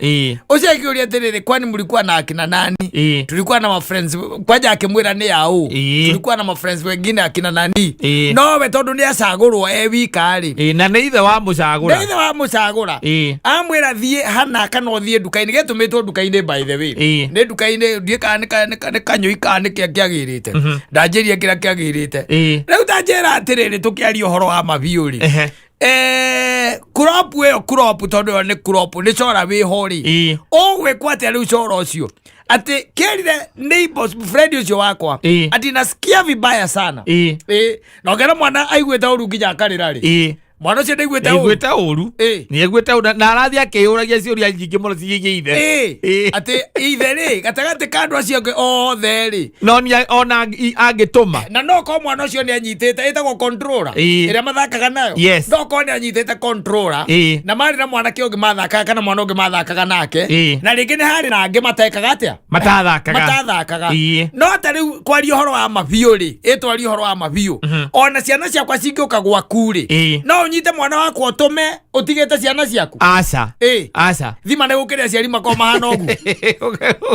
Ũcio akĩũria atĩrĩrĩ, kwani mlikuwa na akina nani? Tulikuwa na mafriends. Kwanja akĩmwĩra nĩ aũ. Tulikuwa na mafriends wengine akina nani. Nowe tondũ nĩ acagũrwo e wika rĩ. Ĩĩ, na nĩ ithe wa mũcagũra. Nĩ ithe wa mũcagũra. Amwĩra thiĩ hana kana ũthiĩ nduka-inĩ, gĩtũmĩtwo nduka-inĩ by the way. Nĩ nduka-inĩ, ndiĩ kana nĩ kanyũi kana nĩ kĩa kĩagĩrĩte, ndanjĩrie kĩrĩa kĩagĩrĩte. Rĩu tanjĩra atĩrĩrĩ, tũkĩaria ũhoro wa mabiũ rĩ, crop ĩyo, crop, tondũ ĩyo nĩ crop, nĩ cora wĩho rĩ, ũgwĩkwo atĩa rĩu cora ũcio? Atĩ kĩrire neighbors friend ũcio wakwa ati nasikia vibaya sana. Na ũkĩona mwana aiguĩte ũru nginya akarĩra rĩ. Mwana ũcio ndaiguĩte ũru. Nĩaiguĩte ũru. Ĩ. Nĩaiguĩte ũru na arathiĩ akĩyũragia ciũria nyingĩ mũno ciĩgiĩ ithe. Ĩ. Ĩ. Atĩ ithe rĩ, gatagatĩ ka andũ acio angĩ othe rĩ, No nĩ ona angĩtũma. Na no korwo mwana ũcio nĩ anyitĩte, ĩtagwo controller Ĩ. ĩrĩa mathakaga nayo. Yes. No korwo nĩ anyitĩte controller Ĩ. na marĩ na mwanake ũngĩ mathakaga kana mwana ũngĩ mathakaga nake, Ĩ. na rĩngĩ nĩ harĩ na angĩ matekaga atĩa, Matathakaga. Matathakaga. Ĩ. No ta rĩu kwaria ũhoro wa mabiũ rĩ, ĩtwaria ũhoro wa mabiũ, ona ciana ciakwa cingĩũka gwaku rĩ, Ĩ. no ũnyite mwana wakwa ũtũme ũtigĩte ciana ciaku? Aca. Ĩ. Aca. Thima nĩ gũkĩrĩ aciari makorwo mahana ũguo.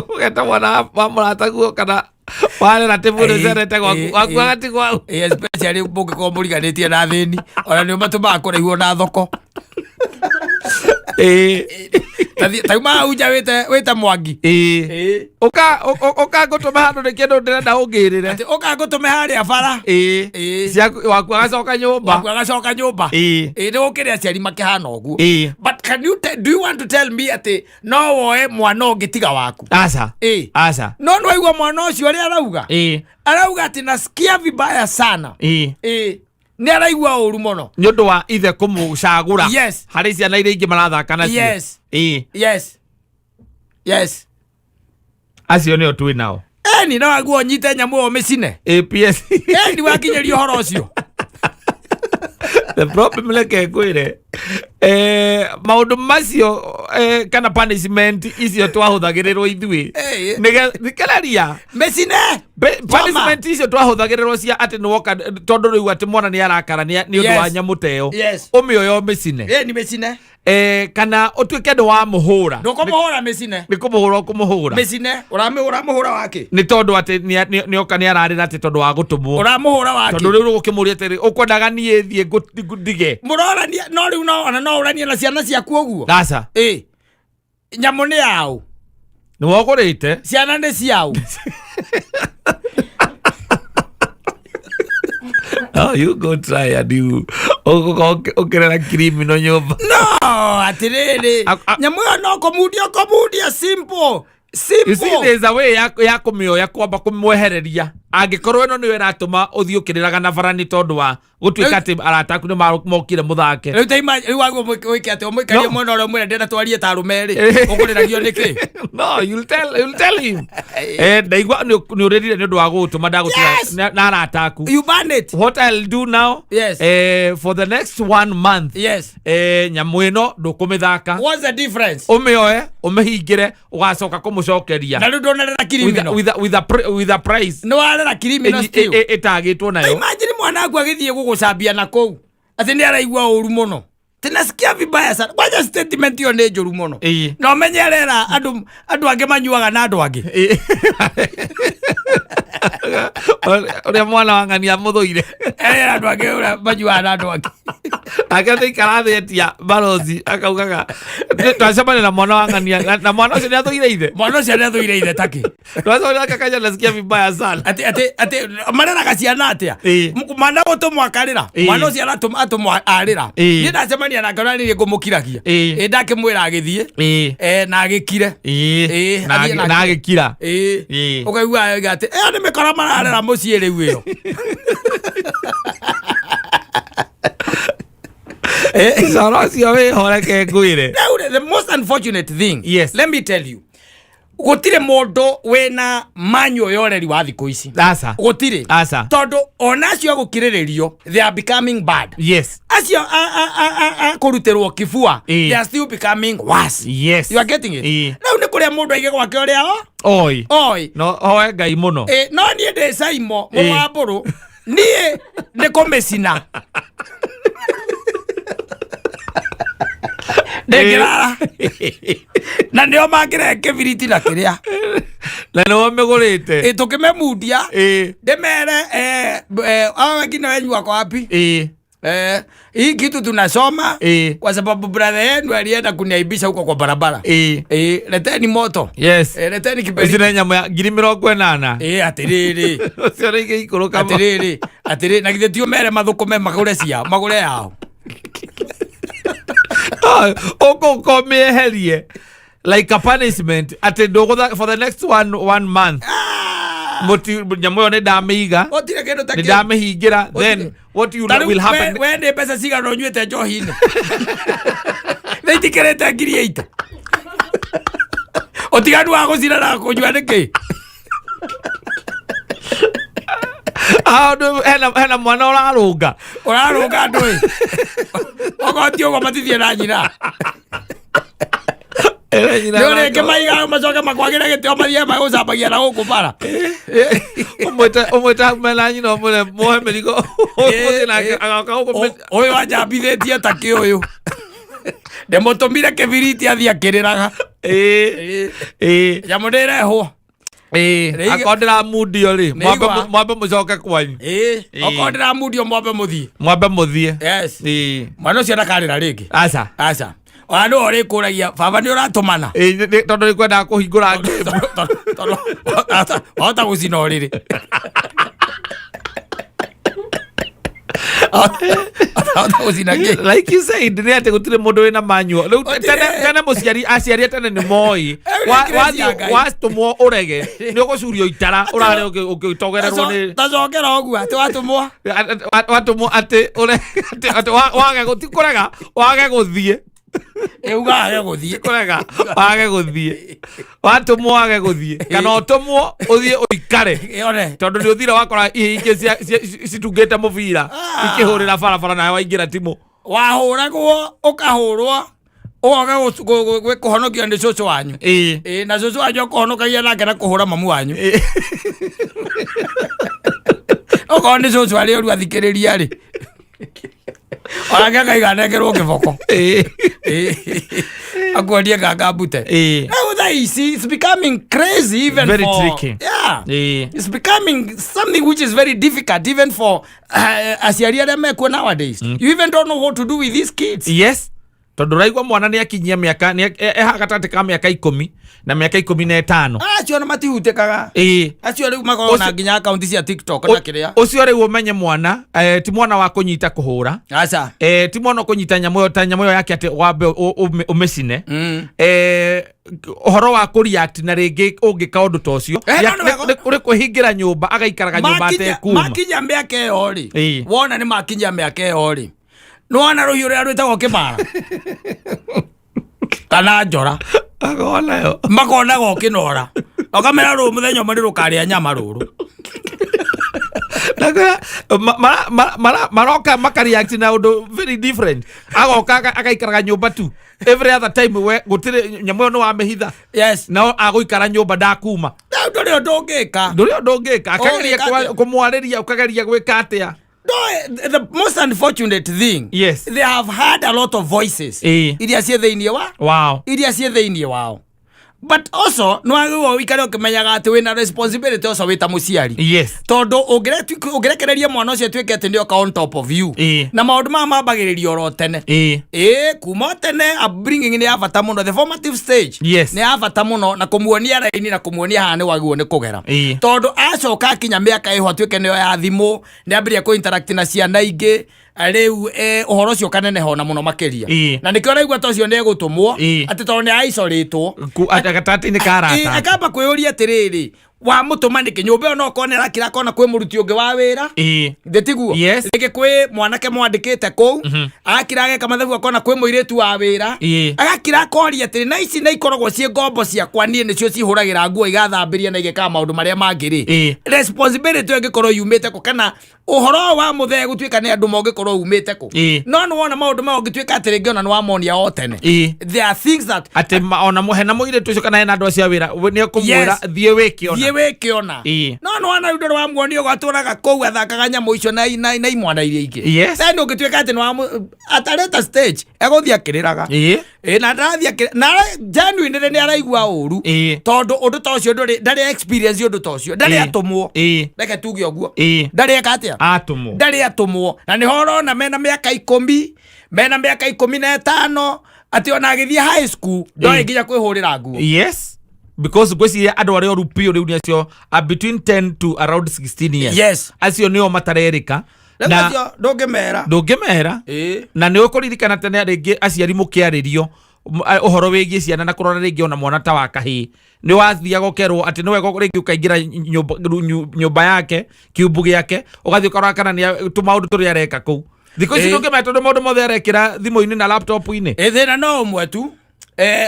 Ũgeta mwana wa mũrataguo kana warera tĩbu Ĩ, nĩcerete gwaku ĩ, waku ĩ. agatigwo hau. Ĩ, especially mũngĩkorwo mũriganĩtie na thĩni, ona nĩ matũmaga kũraihuo na thoko. Ĩ. Tauma hau nja wĩte Mwangi. Ĩ. Ĩ. Ũka ũka ngũtũme handũ nĩ kĩndũ ndĩrenda ũngĩrĩre. Atĩ ũka ngũtũme harĩa bara. Ĩ. Ĩ. Ciaku waku agacoka nyũmba. Waku agacoka nyũmba. Ĩ. Ĩ, nĩ gũkĩrĩ aciari makĩhana ũguo. Ĩ. But can you do you want to tell me atĩ no woe mwana ũngĩ tiga waku? Aca. Ĩ. Aca. No nĩ waigua mwana ũcio ũrĩa arauga? Ĩ. Arauga atĩ nasikia vibaya sana. Ĩ. Ĩ, nĩ araigua ũru mũno. Nĩ ũndũ wa ithe kũmũcagũra Yes. harĩ ciana iria ingĩ marathaka nacio. Yes. Ĩ. Yes. Acio nĩo twĩ nao. Eni no waguo ũnyite nyamũ ĩyo ũmĩcine. APS. Eni wakinyĩria ũhoro ũcio. The problem, reke ngwĩre, maũndũ macio kana punishment icio twahũthagĩrĩrwo ithuĩ Eh. Thikĩrĩria. Mĩcine. Choma. Punishment icio twahũthagĩrĩrwo cia atĩ nĩwoka tondũ rĩu atĩ mwana nĩ arakara nĩ ũndũ wa Yes. nyamũ ta ĩyo, Yes. ũmĩoya ũmĩcine. Eni mĩcine. Kana ũtuĩke nĩ wamũhũra. Ndũkũmũhũra, mĩcine. Nĩ kũmũhũra ũkũmũhũra. Mĩcine. Ũramũhũra wakĩ? Nĩ tondũ atĩ nĩoka nĩ ararĩra atĩ tondũ wa gũtũmwo. Ũramũhũra wakĩ? Tondũ rĩu ũkĩmũria atĩrĩ, ũkwendaga niĩ thiĩ ndige? Mũrorania no rĩu no ona no ũranie na ciana ciaku ũguo? Aca. Ĩ, nyamũ nĩ yaũ? Nĩ wogũrĩte. Ciana nĩ ciaũ? Oh, you go try and you ũgũkorwo ũkĩrera criminal nyũmba. No atĩrĩrĩ, nyamũ ĩyo no kũmundia kũmundia, simple. You see, Simple. there's a way ya kũmĩoya, kwamba kũmwehereria angĩkorwo ĩno nĩyo ĩratũma ũthiĩ ũkĩrĩraga na bara nĩ tondũ wa gũtuĩka atĩ arata aku nĩ mokire mũthake. Rĩu ta rĩu waguo wĩke atĩ ũmũikarie No. mwena ũrĩa ũmwĩre ndĩrenda twarie ta arũme rĩ, ũkũrĩragio nĩkĩ? No, you'll tell him, ndaigua nĩ ũrĩrire nĩ ũndũ wa gũgũtũma ndagũtiga Yes. na arata aku. You ban it. What I'll do now, Yes. for the next one month, Yes. Nyamũ ĩno ndũkũmĩthaka. What's the difference? Ũmĩoe ũmĩhingĩre, ũgacoka kũmũcokeria Na rĩu ndũnarera with a, criminal. with a price Nĩ warera criminal still. ĩtagĩtwo nayo. Imagine mwana waku agĩthiĩ gũgũcambia na kũu atĩ nĩ araigua ũru mũno. Tinasikia vibaya sana. Kwanja statement ĩyo nĩ njũru mũno. Ĩĩ. Na ũmenye arera andũ angĩ manyuaga na andũ angĩ. Ĩ. Ũrĩa mwana wa ng'ania mũthũire. Arera andũ angĩ ũrĩa manyuaga na andũ angĩ. Ake nĩ thĩ etia barothi akaugaga, "Twacemania na mwana wa ng'ania na mwana ũcio nĩ athũire ithe." Mwana ũcio nĩ athũire ithe takĩ? Twacemania nake akanya, "Nasikia vibaya sana." Atĩ mareraga ciana atĩa? Ĩĩ. Mwana gũtũmwo akarĩra. Ĩĩ. Mwana ũcio atũmwo arĩra. Ĩĩ. Niĩ ndacemania nake ona nĩ ngũmũkiragia. Ĩĩ. Ĩ, ndakĩmwĩra agĩthiĩ. Ĩĩ. Na agĩkire. Ĩĩ. Ĩĩ, Na athiĩ nake. na agĩkira. Ĩĩ. Ĩĩ. Ũkaigua oiga atĩ ĩyo nĩ mĩkora mararera mũciĩ rĩu ĩyo. Coro ũcio wĩho, reke ngwĩre. Rĩu the most unfortunate thing, Yes. let me tell you, gũtirĩ mũndũ wĩna manual ya ũreri wa thikũ ici. Aca. Gũtirĩ. Aca. Tondũ ona acio agũkirĩrĩrio, they are becoming bad. Acio a kũrutĩrwo kibua, Ĩĩ. they are still becoming worse. Yes. You are getting it? Ĩĩ. Rĩu nĩ kũrĩa mũndũ aige gwake ũrĩa o Oi. oi. No hoe Ngai mũno. Ĩ, no niĩ ndĩ Saimo mũrũ Ĩĩ. wa mbũrũ, niĩ nĩ kũmĩcina ndĩngĩrara na nĩo mangĩrehe kĩbiriti na kĩrĩa. Na nĩwe mĩgũrĩte. Ĩ, tũkĩmemundia, ndĩmere hao wengine wenyu wako wapi? Hii kitu tunasoma kwa sababu brother yenu alienda kuniaibisha huko kwa barabara. Leteni moto. Leteni kibiriti. Ici nĩ nyamũ ya 80,000. Atĩrĩrĩ. Ũcio nĩ igĩikũrũka. Atĩrĩrĩ, atĩrĩrĩ, na githĩ ti ũmere mathũkũme magũre ciao, magũre yao. Ũkũka ũmĩeherie like a punishment atĩ ndũgũtha for the next one month. Nyamũ ĩyo nĩ ndamĩiga, Gũtirĩ kĩndũ ta nĩ kĩu. ndamĩhingĩra, then what you Ta rĩu will happen we nĩ mbeca cigana ũnyuĩte njohi-inĩ? Nĩ itikĩrĩte 80,000? Ũtiganu wa gũcina na kũnyua nĩ kĩ? Ah, hena mwana ũrarũnga. Ũrarũnga andũ ĩ, okorwo ti ũguo matithie na nyina. Nĩ ũrĩngĩ maiga macoke makwagĩre gĩtĩo, mathiĩ magũcambagia na gũkũ bara. Ũmwĩte hau mena nyina, ũmwĩre muohe mĩrigo ũthiĩ nake, agoka gũkũ. Ũyũ anjambithĩtie ta kĩ, ũyũ ndĩmũtũmire kĩbiriti athiĩ akĩrĩraga. Ĩĩ, ĩĩ. Nyamũ ndĩrehwo. Akorwo ndĩramundio rĩ, mwambe Nĩigua. mwambe mũcoke kwanyu. Okorwo ndĩramundio, mwambe mũthiĩ. Mwambe mũthiĩ. Yes. Mwana ũcio ndakarĩra rĩngĩ. Aca. Aca, ona nĩwe ũrĩkũragia, "Baba, nĩ ũratũmana?" Ĩĩ, tondũ nĩ kwendaga kũhingũra game. Tondũ wahota gũcina ũrĩrĩ, wahota gũcina kĩ. Like you said, nĩ atĩ gũtirĩ mũndũ wĩna manual rĩu. Gũtirĩ. Tene mũciari, aciari a tene nĩ moĩ. Rĩu cia Ngai. Watũmwo ũrege, nĩ ũgũcurio itara ũrarĩ ũgĩtogererwo nĩ Tacokera ũguo atĩ watũmwo. Watũmwo atĩ wage ti kũrega, wage gũthiĩ. Uga age gũthiĩ. Kũrega, wage gũthiĩ. Watũmwo wage gũthiĩ, kana ũtũmwo ũthiĩ ũikare. Yone. Tondũ nĩ ũthire wakora ihĩ ingĩ citungĩte mũbira ikĩhũrĩra barabara, nawe waingĩra timũ. Wahũragwo, ũkahũrwo, ũgoka kũhonokio nĩ cũcũ wanyu. Ĩĩ, na cũcũ wanyu akũhonokagia nake na kũhũra mamu wanyu. Okorwo nĩ cũcũ arĩ ũru athikĩrĩria rĩ, onake akaiga nengerwo kĩboko. Akuonie ganga mbute. Rĩu thaa ici it's becoming crazy even Very for tricky. Yeah. It's becoming something which is very difficult even for aciari arĩa mekuo nowadays. You even don't know what to do with these kids. Yes, tondũ ũraigua mwana nĩ akinyia mĩaka nĩ eha gatagatĩ ka mĩaka 10 na mĩaka 15. Acio na matihutĩkaga. Acio rĩu makoragwo na nginya akaunti cia TikTok na kĩrĩa. Ũcio rĩu ũmenye mwana ti mwana wa kũnyita kũhũra. Aca. Ti mwana ũkũnyita nyamũ ĩyo ta nyamũ ĩyo yake atĩ wambe ũmĩcine. Ũhoro wa kũreact na rĩngĩ ũngĩka ũndũ ta ũcio No, no, ũrĩ kwĩhingĩra nyũmba, agaikaraga nyũmba atekuma. Makinya mĩaka ĩyo rĩ, wona nĩ makinya mĩaka ĩyo rĩ, nĩwona rũhiũ rũrĩa rwĩtagwo kĩmara kana njora. Akonayo. Makonaga ũkĩnora, ũkamera rũ mũthenya ũmwe nĩ rũkarĩa nyama rũrũ. Maroka makareact na ũndũ very different. Agoka agaikaraga nyũmba tu every other time, we gũtirĩ nyamũ ĩyo nĩ wamĩhitha. No agũikara nyũmba, ndakuma. Rĩu ndũrĩ ũndũ ũngĩka. Ndũrĩ ũndũ ũngĩka, akageria Ũngĩka atĩa? kũmwarĩria, ũkageria gwĩka atĩa. No, the most unfortunate thing, they have had a lot of voices iria ciĩ thĩinĩ wa iria ciĩ thĩinĩ wao, but also nĩ wagĩrĩirwo ũikare ũkĩmenyaga atĩ wĩna responsibility also wĩ ta mũciari, tondũ ũngĩrekereria mwana ũcio atuĩke atĩ nĩ oka on top of you, na maũndũ maya mambagĩrĩria oro tene. Ĩĩ, kuma o tene upbringing nĩ ya bata mũno, the formative stage nĩ ya bata mũno, na kũmuonia raini na kũmuonia haha nĩ wagĩrĩirwo nĩ kũgera, tondũ acoka akinya mĩaka ĩho atuĩke nĩyo ya thimũ, nĩ ambĩrĩria kũ interact na ciana ingĩ, rĩu ũhoro ũcio ũkaneneha ona mũno makĩria. Na nĩkĩo ũraigua ta ũcio nĩ egũtũmwo atĩ tondũ nĩ aicorĩtwo Gatagatĩ-inĩ ka arata. Akamba kwĩyũria atĩrĩrĩ, wamũtũma nĩkĩ nyũmba ĩyo? No korwo nĩ arakira akona kwĩ mũruti ũngĩ wa wĩra. Ndĩtiguo? Rĩngĩ kwĩ mwanake mwandĩkĩte kũu, agakira ageka mathabu, akona kwĩ mũirĩtu wa wĩra. Agakira akoria atĩrĩ, na ici na ikoragwo ciĩ ngombo ciakwa niĩ, nĩcio cihũragĩra nguo, igathambĩria na igekaga maũndũ marĩa mangĩ rĩ, responsibility ĩyo ĩngĩkorwo yumĩte kũ, kana ũhoro ũyũ wa mũthee gũtuĩka nĩ andũ mangĩkorwo umĩte kũ? No nĩ wona maũndũ maya ũngĩtuĩka atĩ rĩngĩ ona nĩ wamonia o tene, there are things that Atĩ ona hena mũirĩtu ũcio kana hena andũ acio a wĩra, nĩ ekũmwĩra, "Thiĩ wĩke ona." "Thiĩ wĩke ona." No nĩ wona rĩu ndũrĩ wamuonia ũguo atũraga kũu athakaga nyamũ icio na imwana iria ingĩ. Then ũngĩtuĩka atĩ nĩ wamu at a later stage egũthiĩ akĩrĩraga. Ĩ, na ndarathiĩ na genuinely nĩ araigua ũru, tondũ ũndũ ta ũcio ndũrĩ, ndarĩ experience ũndũ ta ũcio, ndarĩ atũmwo. Reke tuge ũguo. Ndarĩ eka atĩa? Atũmwo. Ndarĩ atũmwo, na nĩho ũrona mena mĩaka 10, mena mĩaka 15, atĩ ona agĩthiĩ high school ndoĩ nginya kwĩhũrĩra nguo. Yes, because ngwĩciria andũ arĩa oru biũ rĩu nĩ acio are between 10 to around 16 years. Acio nĩo matarerĩka. Rĩu Na acio ndũngĩmera. Ndũngĩmera. Na nĩ ũkũririkana tene rĩngĩ aciari mũkĩarĩrio. Ũhoro wĩgiĩ ciana na kũrora rĩngĩ ona mwana ta wa kahĩĩ nĩ wathiaga ũkerwo atĩ nĩ wega rĩngĩ ũkaingĩra nyũmba yake, kiumbu gĩake, ũgathiĩ ũkarora kana nĩ tũmaũndũ tũrĩa areka kũu. Thikũ ici ndũngĩmenya tondũ maũndũ mothe arekĩra thimũ-inĩ na laptop-inĩ. Ĩ thĩna no ũmwe tu.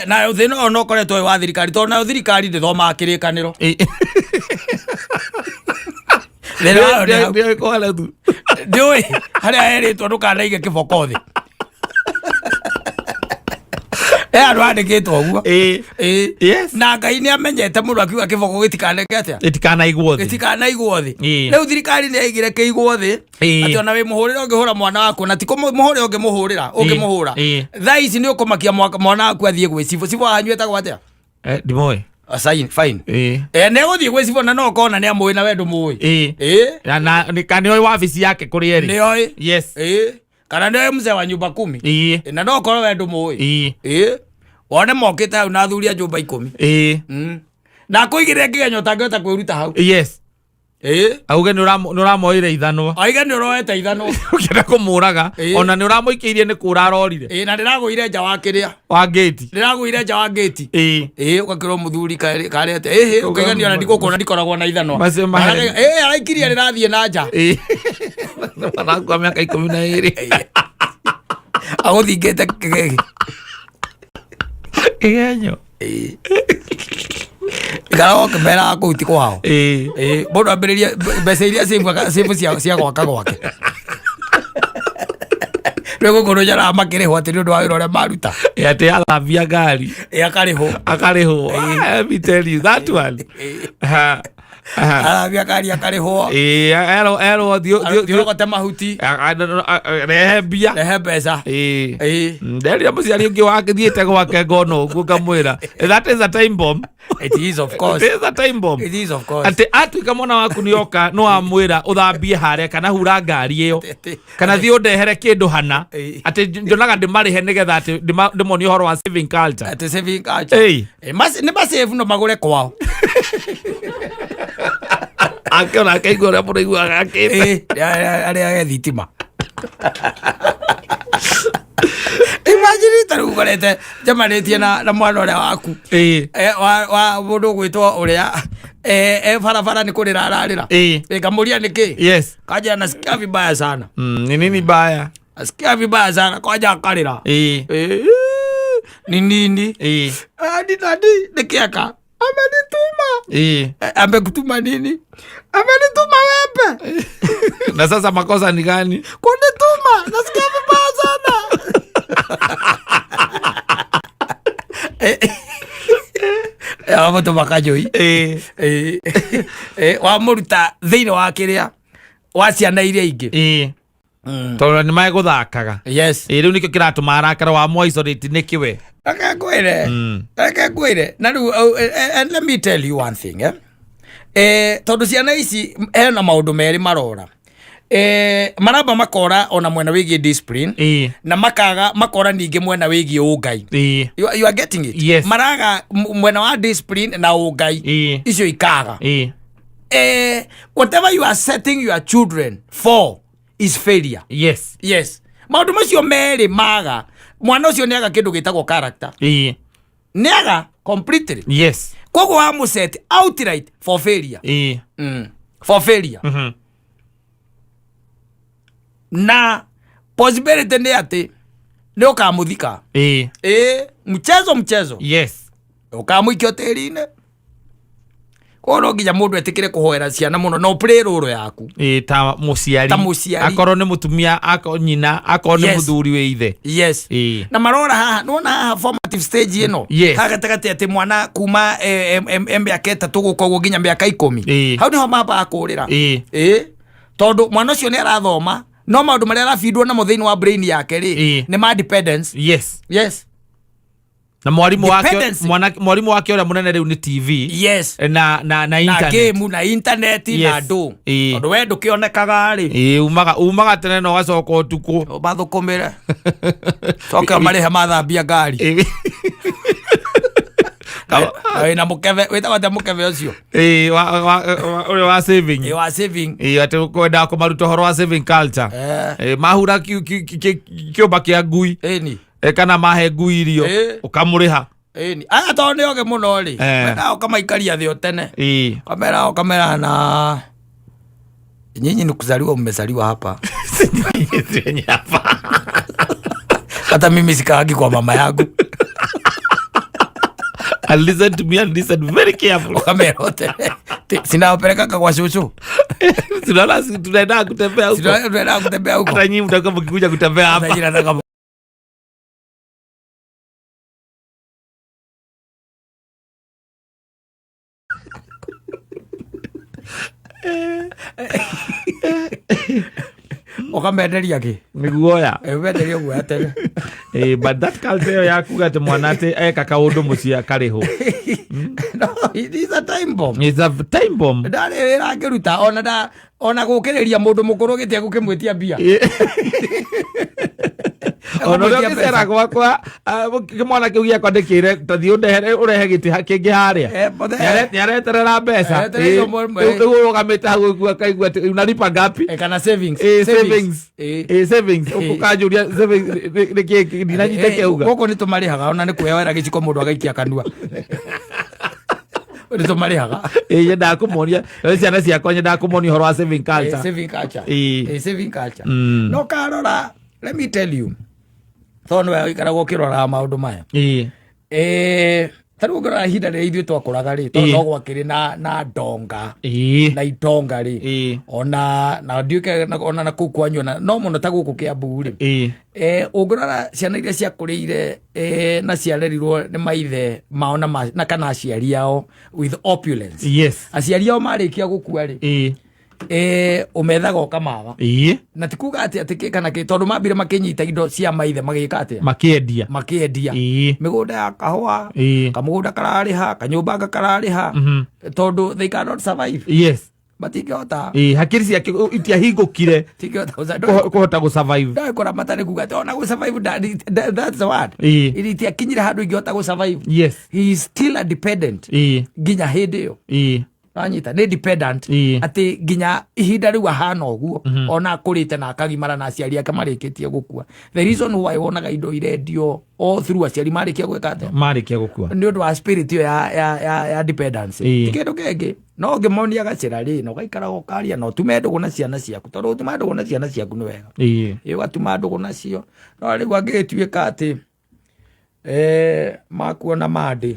Nayo thĩna ũyũ no ũkoretwo wĩ wa thirikari, tondũ nayo thirikari ndĩthomaga kĩrĩkanĩro. Thĩna wayo nĩ hau. Nĩ ĩkũhara tu. Ndiũĩ harĩa herĩtwo ndũkanaige kĩboko thĩ. He handũ handĩkĩtwo ũguo. Ĩ. Na Ngai nĩ amenyete mũndũ akiuga kĩboko gĩtikaneke atĩa? Ĩtikanaigwo thĩ. Gĩtikanaigwo thĩ. Rĩu thirikari nĩ yaigire kĩigwo thĩ. Atĩ ona wĩ mũhũrĩre ũngĩhũra mwana waku, na ti kũmũhũrĩra ũngĩmũhũrĩra, ũngĩmũhũra. Thaa ici nĩ ũkũmakia mwana waku athiĩ gwĩ cibũ. Cibũ wanyu etagwo atĩa? Ndimũĩ. Sign, fine. Nĩ egũthiĩ gwĩ cibũ na no ũkona nĩ amũĩ na we ndũmũĩ. Na nĩ oĩ wabici yake kũrĩa ĩrĩ. Nĩ oĩ. Kana nĩ oĩ mzee wa nyumba 10. Na no ũkorwo we ndũmũĩ. Wone mokĩte hau na athuri a nyũmba 10. Na akũigĩrĩre kĩgenyo ũtangĩhota kwĩruta hau. Auge nĩ ũramoire ithanwa. Auge nĩ ũroete ithanwa. Ũkĩenda kũmũraga. Ona nĩ ũramũikĩirie nĩ kũra arorire. Na ndĩragũire nja wa kĩrĩa. Wa ngĩti. Ndĩragũire nja wa ngĩti. Ũgakĩrwo mũthuri karĩ atĩa. Ũkaiganio ona ndigũkũra ndikoragwo na ithanwa. Macio mahere. Araikirie rĩrathiĩ na nja. Marakua mĩaka 12. Agũthingĩte kĩgenyo. Ikara ũkĩmeraga kũu ti kwao. Mũndũ ambĩrĩrie mbeca iria save cia gwaka gwake. Rĩu gũkũ nĩ makĩrĩhwo atĩ nĩ ũndũ wa wĩra ũrĩa maruta. Atĩ athambia ngari. Akarĩhwo. Akarĩhwo. Let me tell you that one. Ha. Ha. Athambia ngari akarĩhwo. Erwo thiĩ Ũrogote mahuti. Rehe mbia. Rehe mbeca. Nderire mũciari ũngĩ wathiĩte gwake ngona ũguo ngamwĩra, that is a time bomb. It is, of course. It is a time bomb. It is, of course. Atĩ atuĩka mwana waku nĩ oka no amwĩra ũthambie harĩa kana hura ngari ĩyo kana thiĩ ũndehere kĩndũ hana, atĩ njonaga ndĩmarĩhe nĩgetha atĩ ndĩmonie ũhoro wa saving culture. Atĩ saving culture. Nĩ masave no magũre kwao. Akĩona akaigua ũrĩa mũndũ aiguaga akĩte. Arĩa ge thitima. Imagine ta rĩu ũkorete njemanĩtie na mwana ũrĩa waku. Wa mũndũ ũgwĩtwo ũrĩa, barabara nĩ kũrĩra ararĩra. Ngamũria nĩkĩ? Kanja nasikia vibaya sana. Ni nini baya? Nasikia vibaya sana, kwanja akarĩra. Ni nini? Adi nani nĩkĩaka? Amenituma. Amekutuma nini? Amenituma wembe. Na sasa makosa ni gani? Kunituma, nasikia vibaya sana. Wamũtũma kanyũi. Wamũruta thĩinĩ wa kĩrĩa wa ciana iria ingĩ. Tondũ nĩ megũthakaga. Rĩu nĩkĩo kĩratũma arakara wa mũ isolate nĩkĩ we? Reke ngwĩre. Reke ngwĩre. Na rĩu, and let me tell you one thing, Tondũ ciana ici hena maũndũ merĩ marora. Maramba makora ona mwena wĩgiĩ discipline. Na makora ningĩ mwena wĩgiĩ ũngai. You are getting it? Yes. Maraga mwena wa discipline na ũngai. Icio ikaga. Whatever you are setting your children for is failure. Yes. Maũndũ macio merĩ maga, mwana ũcio nĩaga kĩndũ gĩtagwo character. Nĩaga completely. Koguo wa set outright for failure. For failure. Na possibility nĩ atĩ nĩ ũkamũthika. Mchezo mchezo. Ũkamũikia tĩri-inĩ. Koguo no nginya mũndũ etĩkĩre kũhoera ciana mũno na ũplay role yaku. Ta mũciari. Ta mũciari. Akorwo nĩ mũtumia, akorwo nyina, akorwo nĩ mũthuri wĩ ithe. Na marora haha, nĩwona haha formative stage ĩno? Haha gatagatĩ atĩ mwana kuma, mĩaka 3 gũka ũguo nginya mĩaka 10. Hau nĩho mambaga kũrĩra. Tondũ mwana ũcio nĩ arathoma, no maũndũ marĩa arabindwo namo thĩinĩ wa brain yake rĩ, nĩ ma dependence. Na mwarimu wake, Dependency. mwana, mwarimu wake ũrĩa mũnene rĩu nĩ TV. Na Na internet. game, na internet, na andũ. Tondũ we ndũkĩonekaga rĩ. Umaga tene na ũgacoka ũtukũ. Ũmathũkũmĩre. Coke ũmarĩhe mathambia ngari. Na wĩna mũkebe, wĩtagwo atĩa mũkebe ũcio? Ũrĩa wa saving. Wa saving. Atĩ kwendaga kũmaruta ũhoro wa saving culture. Mahura kĩũmba kĩa ngui. Kana mahe ngui irio ũkamũrĩha. Ĩni aya tondũ nĩ oge mũno rĩ, mendaga ũkamaikaria thĩ o tene, kamera kamera na nyinyi ni kuzaliwa mmezaliwa hapa. Hapa. Hata mimi sikaagi kwa mama yangu. And listen to me and listen very carefully. Kamera o tene. Sinawapelekaka kwa shushu. Tunaona tunaenda kutembea huko. Tunaenda kutembea huko. Hata nyinyi mtakuwa mkikuja kutembea hapa. Hata nyinyi nataka. Ũkamenderia kĩ? Nĩ guoya. Ũmenderia guoya tene. But that culture ĩyo ya kuga atĩ mwana atĩ eka kaũndũ mũciĩ akarĩhwo. No, it is a time bomb. It's a time bomb. Ndarĩ wĩra angĩruta ona nda ona gũkĩrĩria mũndũ mũkũrũ gĩtĩ gũkĩmwĩtia mbia. Ona ũrĩa Gũkĩmwĩtia mbeca. ũgĩcera gwakwa, kĩmwana kĩu gĩakwa ndĩkĩre tathiĩ ũndehere ũrehe gĩtĩ kĩngĩ harĩa. Nĩareterera mbeca. Areterera Rĩu rĩu ũrũgamĩte hau ũguo akaigua atĩ unalipa ngapi? Kana savings. Savings. Savings. Ũkanjũria savings nĩ kĩ ndinanyita kĩauga. Gũkũ nĩ tũmarĩhaga ona nĩ kwĩyoera gĩciko mũndũ agaikia kanua. Nĩ tũmarĩhaga. Nyendaga kũmonia ciana ciakwa, nyendaga kũmonia ũhoro wa saving culture. Saving culture. Saving culture. No karora, let me tell you, tondũ nĩwe ũikaraga ũkĩroraga maũndũ maya. Ta rĩu ũngĩrora ihinda rĩrĩa ithuĩ twakũraga rĩ, tondũ no gwakĩrĩ na ndonga na itonga rĩ, ona na ndiũĩ ona na kũu kwanyu ona no mũno ta gũkũ Kĩambu rĩ, ũngĩrora ciana iria ciakũrĩire na ciarerirwo nĩ maithe mao na kana aciari ao with opulence, aciari ao marĩkia gũkua rĩ, ũmethaga ũkamaga. Na ti kuga atĩ kĩ kana kĩ, tondũ mambire makĩnyita indo cia maithe magĩka atĩa? Makĩendia. Makĩendia. Mĩgũnda ya kahũa, kamũgũnda kararĩha, kanyũmba kararĩha, tondũ they cannot survive. Matingĩhota. Hakiri ciake itiahingũkire. Tingĩhota kũhota gũ-survive. Ndoĩ kũramata nĩ kuga atĩ ona gũ-survive that's the word. Itiakinyire handũ ingĩhota gũ-survive. He is still a dependent nginya hĩndĩ ĩyo. Wanyita nĩ dependent atĩ nginya ihinda rĩu ahana ũguo, ona akũrĩte na akagimara na aciari ake marĩkĩtie gũkua. The reason why wonaga indo irendio all through aciari marĩkia gwĩka atĩa? Marĩkia gũkua. Nĩ ũndũ wa spirit ĩyo ya dependency. Ti kĩndũ kĩngĩ. No ũngĩmonia gacĩra rĩ, na ũgaikaraga ũkaria na ũtume ndũgũ na ciana ciaku, tondũ ũtuma ndũgũ na ciana ciaku nĩ wega. Ũgatuma ndũgũ nacio. No rĩu angĩgĩtuĩka atĩ makuona mandĩ.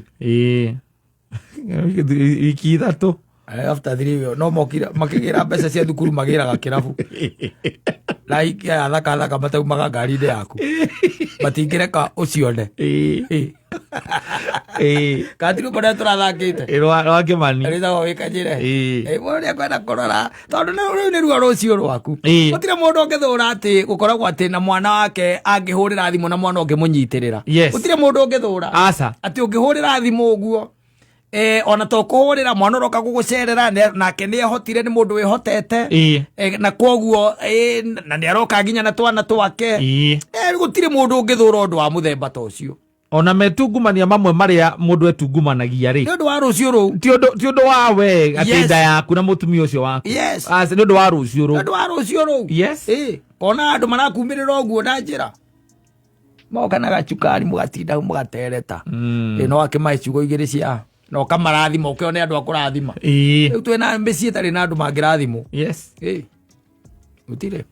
Wiki ithatũ. After 3 no mokire makĩgĩra mbeca cia thukuru magĩraga kĩrabu. Like aya thaka thaka mataumaga ngari-inĩ yaku. Matingĩreka ũcione. Katirũ kũrĩa tũrathakĩte. Rwa Kĩmani. Rĩtagwo wĩkanyĩre. Mũndũ nĩekwenda kũrora tondũ rĩu nĩ ruo rũciũ rwaku. Gũtirĩ mũndũ ũngĩthũra atĩ gũkoragwo atĩ na mwana wake angĩhũrĩra thimũ na mwana ũngĩmũnyitĩrĩra. Gũtirĩ mũndũ ũngĩthũra. Aca. Atĩ ũngĩhũrĩra thimũ ũguo, ona to kũhũrĩra mwana ũroka gũgũcerera nake nĩ ehotire, nĩ mũndũ wĩhotete. Na koguo, na nĩ aroka nginya na twana twake. Gũtirĩ mũndũ ũngĩthũra ũndũ wa mũthemba ta ũcio. Ona metungumania mamwe marĩa mũndũ etungumanagia rĩ. Nĩ ũndũ wa rũciũ rũu. Ti ũndũ wa we atĩ nda yaku na mũtumia ũcio waku. Aca, nĩ ũndũ wa rũciũ rũu. Nĩ ũndũ wa rũciũ rũu. Kona andũ marakumĩrĩra ũguo na njĩra. Moka na gacukari mũgatinda mũgatereta. No akĩmahe ciugo igĩrĩ cia na ũkamarathima ũkĩone andũ a kũrathima. Rĩu twĩna mĩciĩ ĩtarĩ na andũ mangĩrathimwo. Gũtirĩ.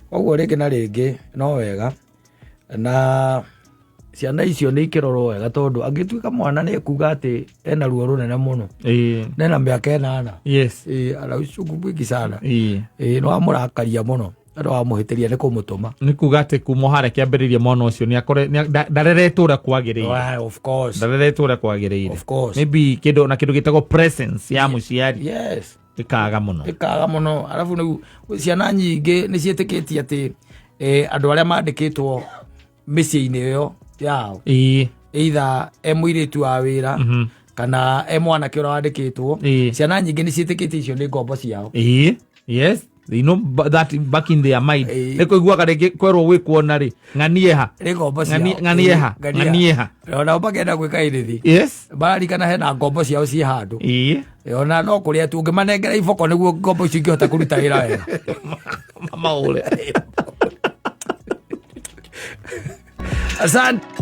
Koguo rĩngĩ na rĩngĩ no wega na ciana icio nĩ ikĩrorwo wega, tondũ angĩtuĩka mwana nĩ ekuga atĩ ena ruo rũnene mũno. Nena mĩaka 8. Ana uchungu mwingi sana. Nĩ wamũrakaria mũno. Andũ wamũhĩtĩria nĩ kũmũtũma. Nĩ kuga atĩ kuma harĩa kĩambĩrĩria mwana ũcio nĩ akore, nĩ ndareretwo ũrĩa kwagĩrĩire. Why, of course. Ndareretwo ũrĩa kwagĩrĩire. Of course. Maybe kĩndũ na kĩndũ gĩtagwo presence ya mũciari. Ĩkaga mũno. Ĩkaga mũno. Arabu rĩu ciana nyingĩ nĩ ciĩtĩkĩtie atĩ andũ arĩa mandĩkĩtwo mĩciĩ-inĩ ĩyo yao. Either e mũirĩtu wa wĩra, kana e mwanake ũrĩa wandĩkĩtwo. Ciana nyingĩ nĩ ciĩtĩkĩtie icio nĩ ngombo ciao. Yes. They know that back in their mind. Nĩ kũiguaga rĩngĩ kwerwo gwĩkwo na rĩ, ng'anie ha. Nĩ ngombo ciao. Ng'anie ha. Ng'anie ha. Ng'anie ha. Ona makĩenda gwĩka irithi. Mararikana hena ngombo ciao ciĩ handũ. Ona no kũrĩa tu ũngĩmanengera iboko nĩguo ngombo icio ingĩhota kũruta wĩra wega. Mamaũre. Asante.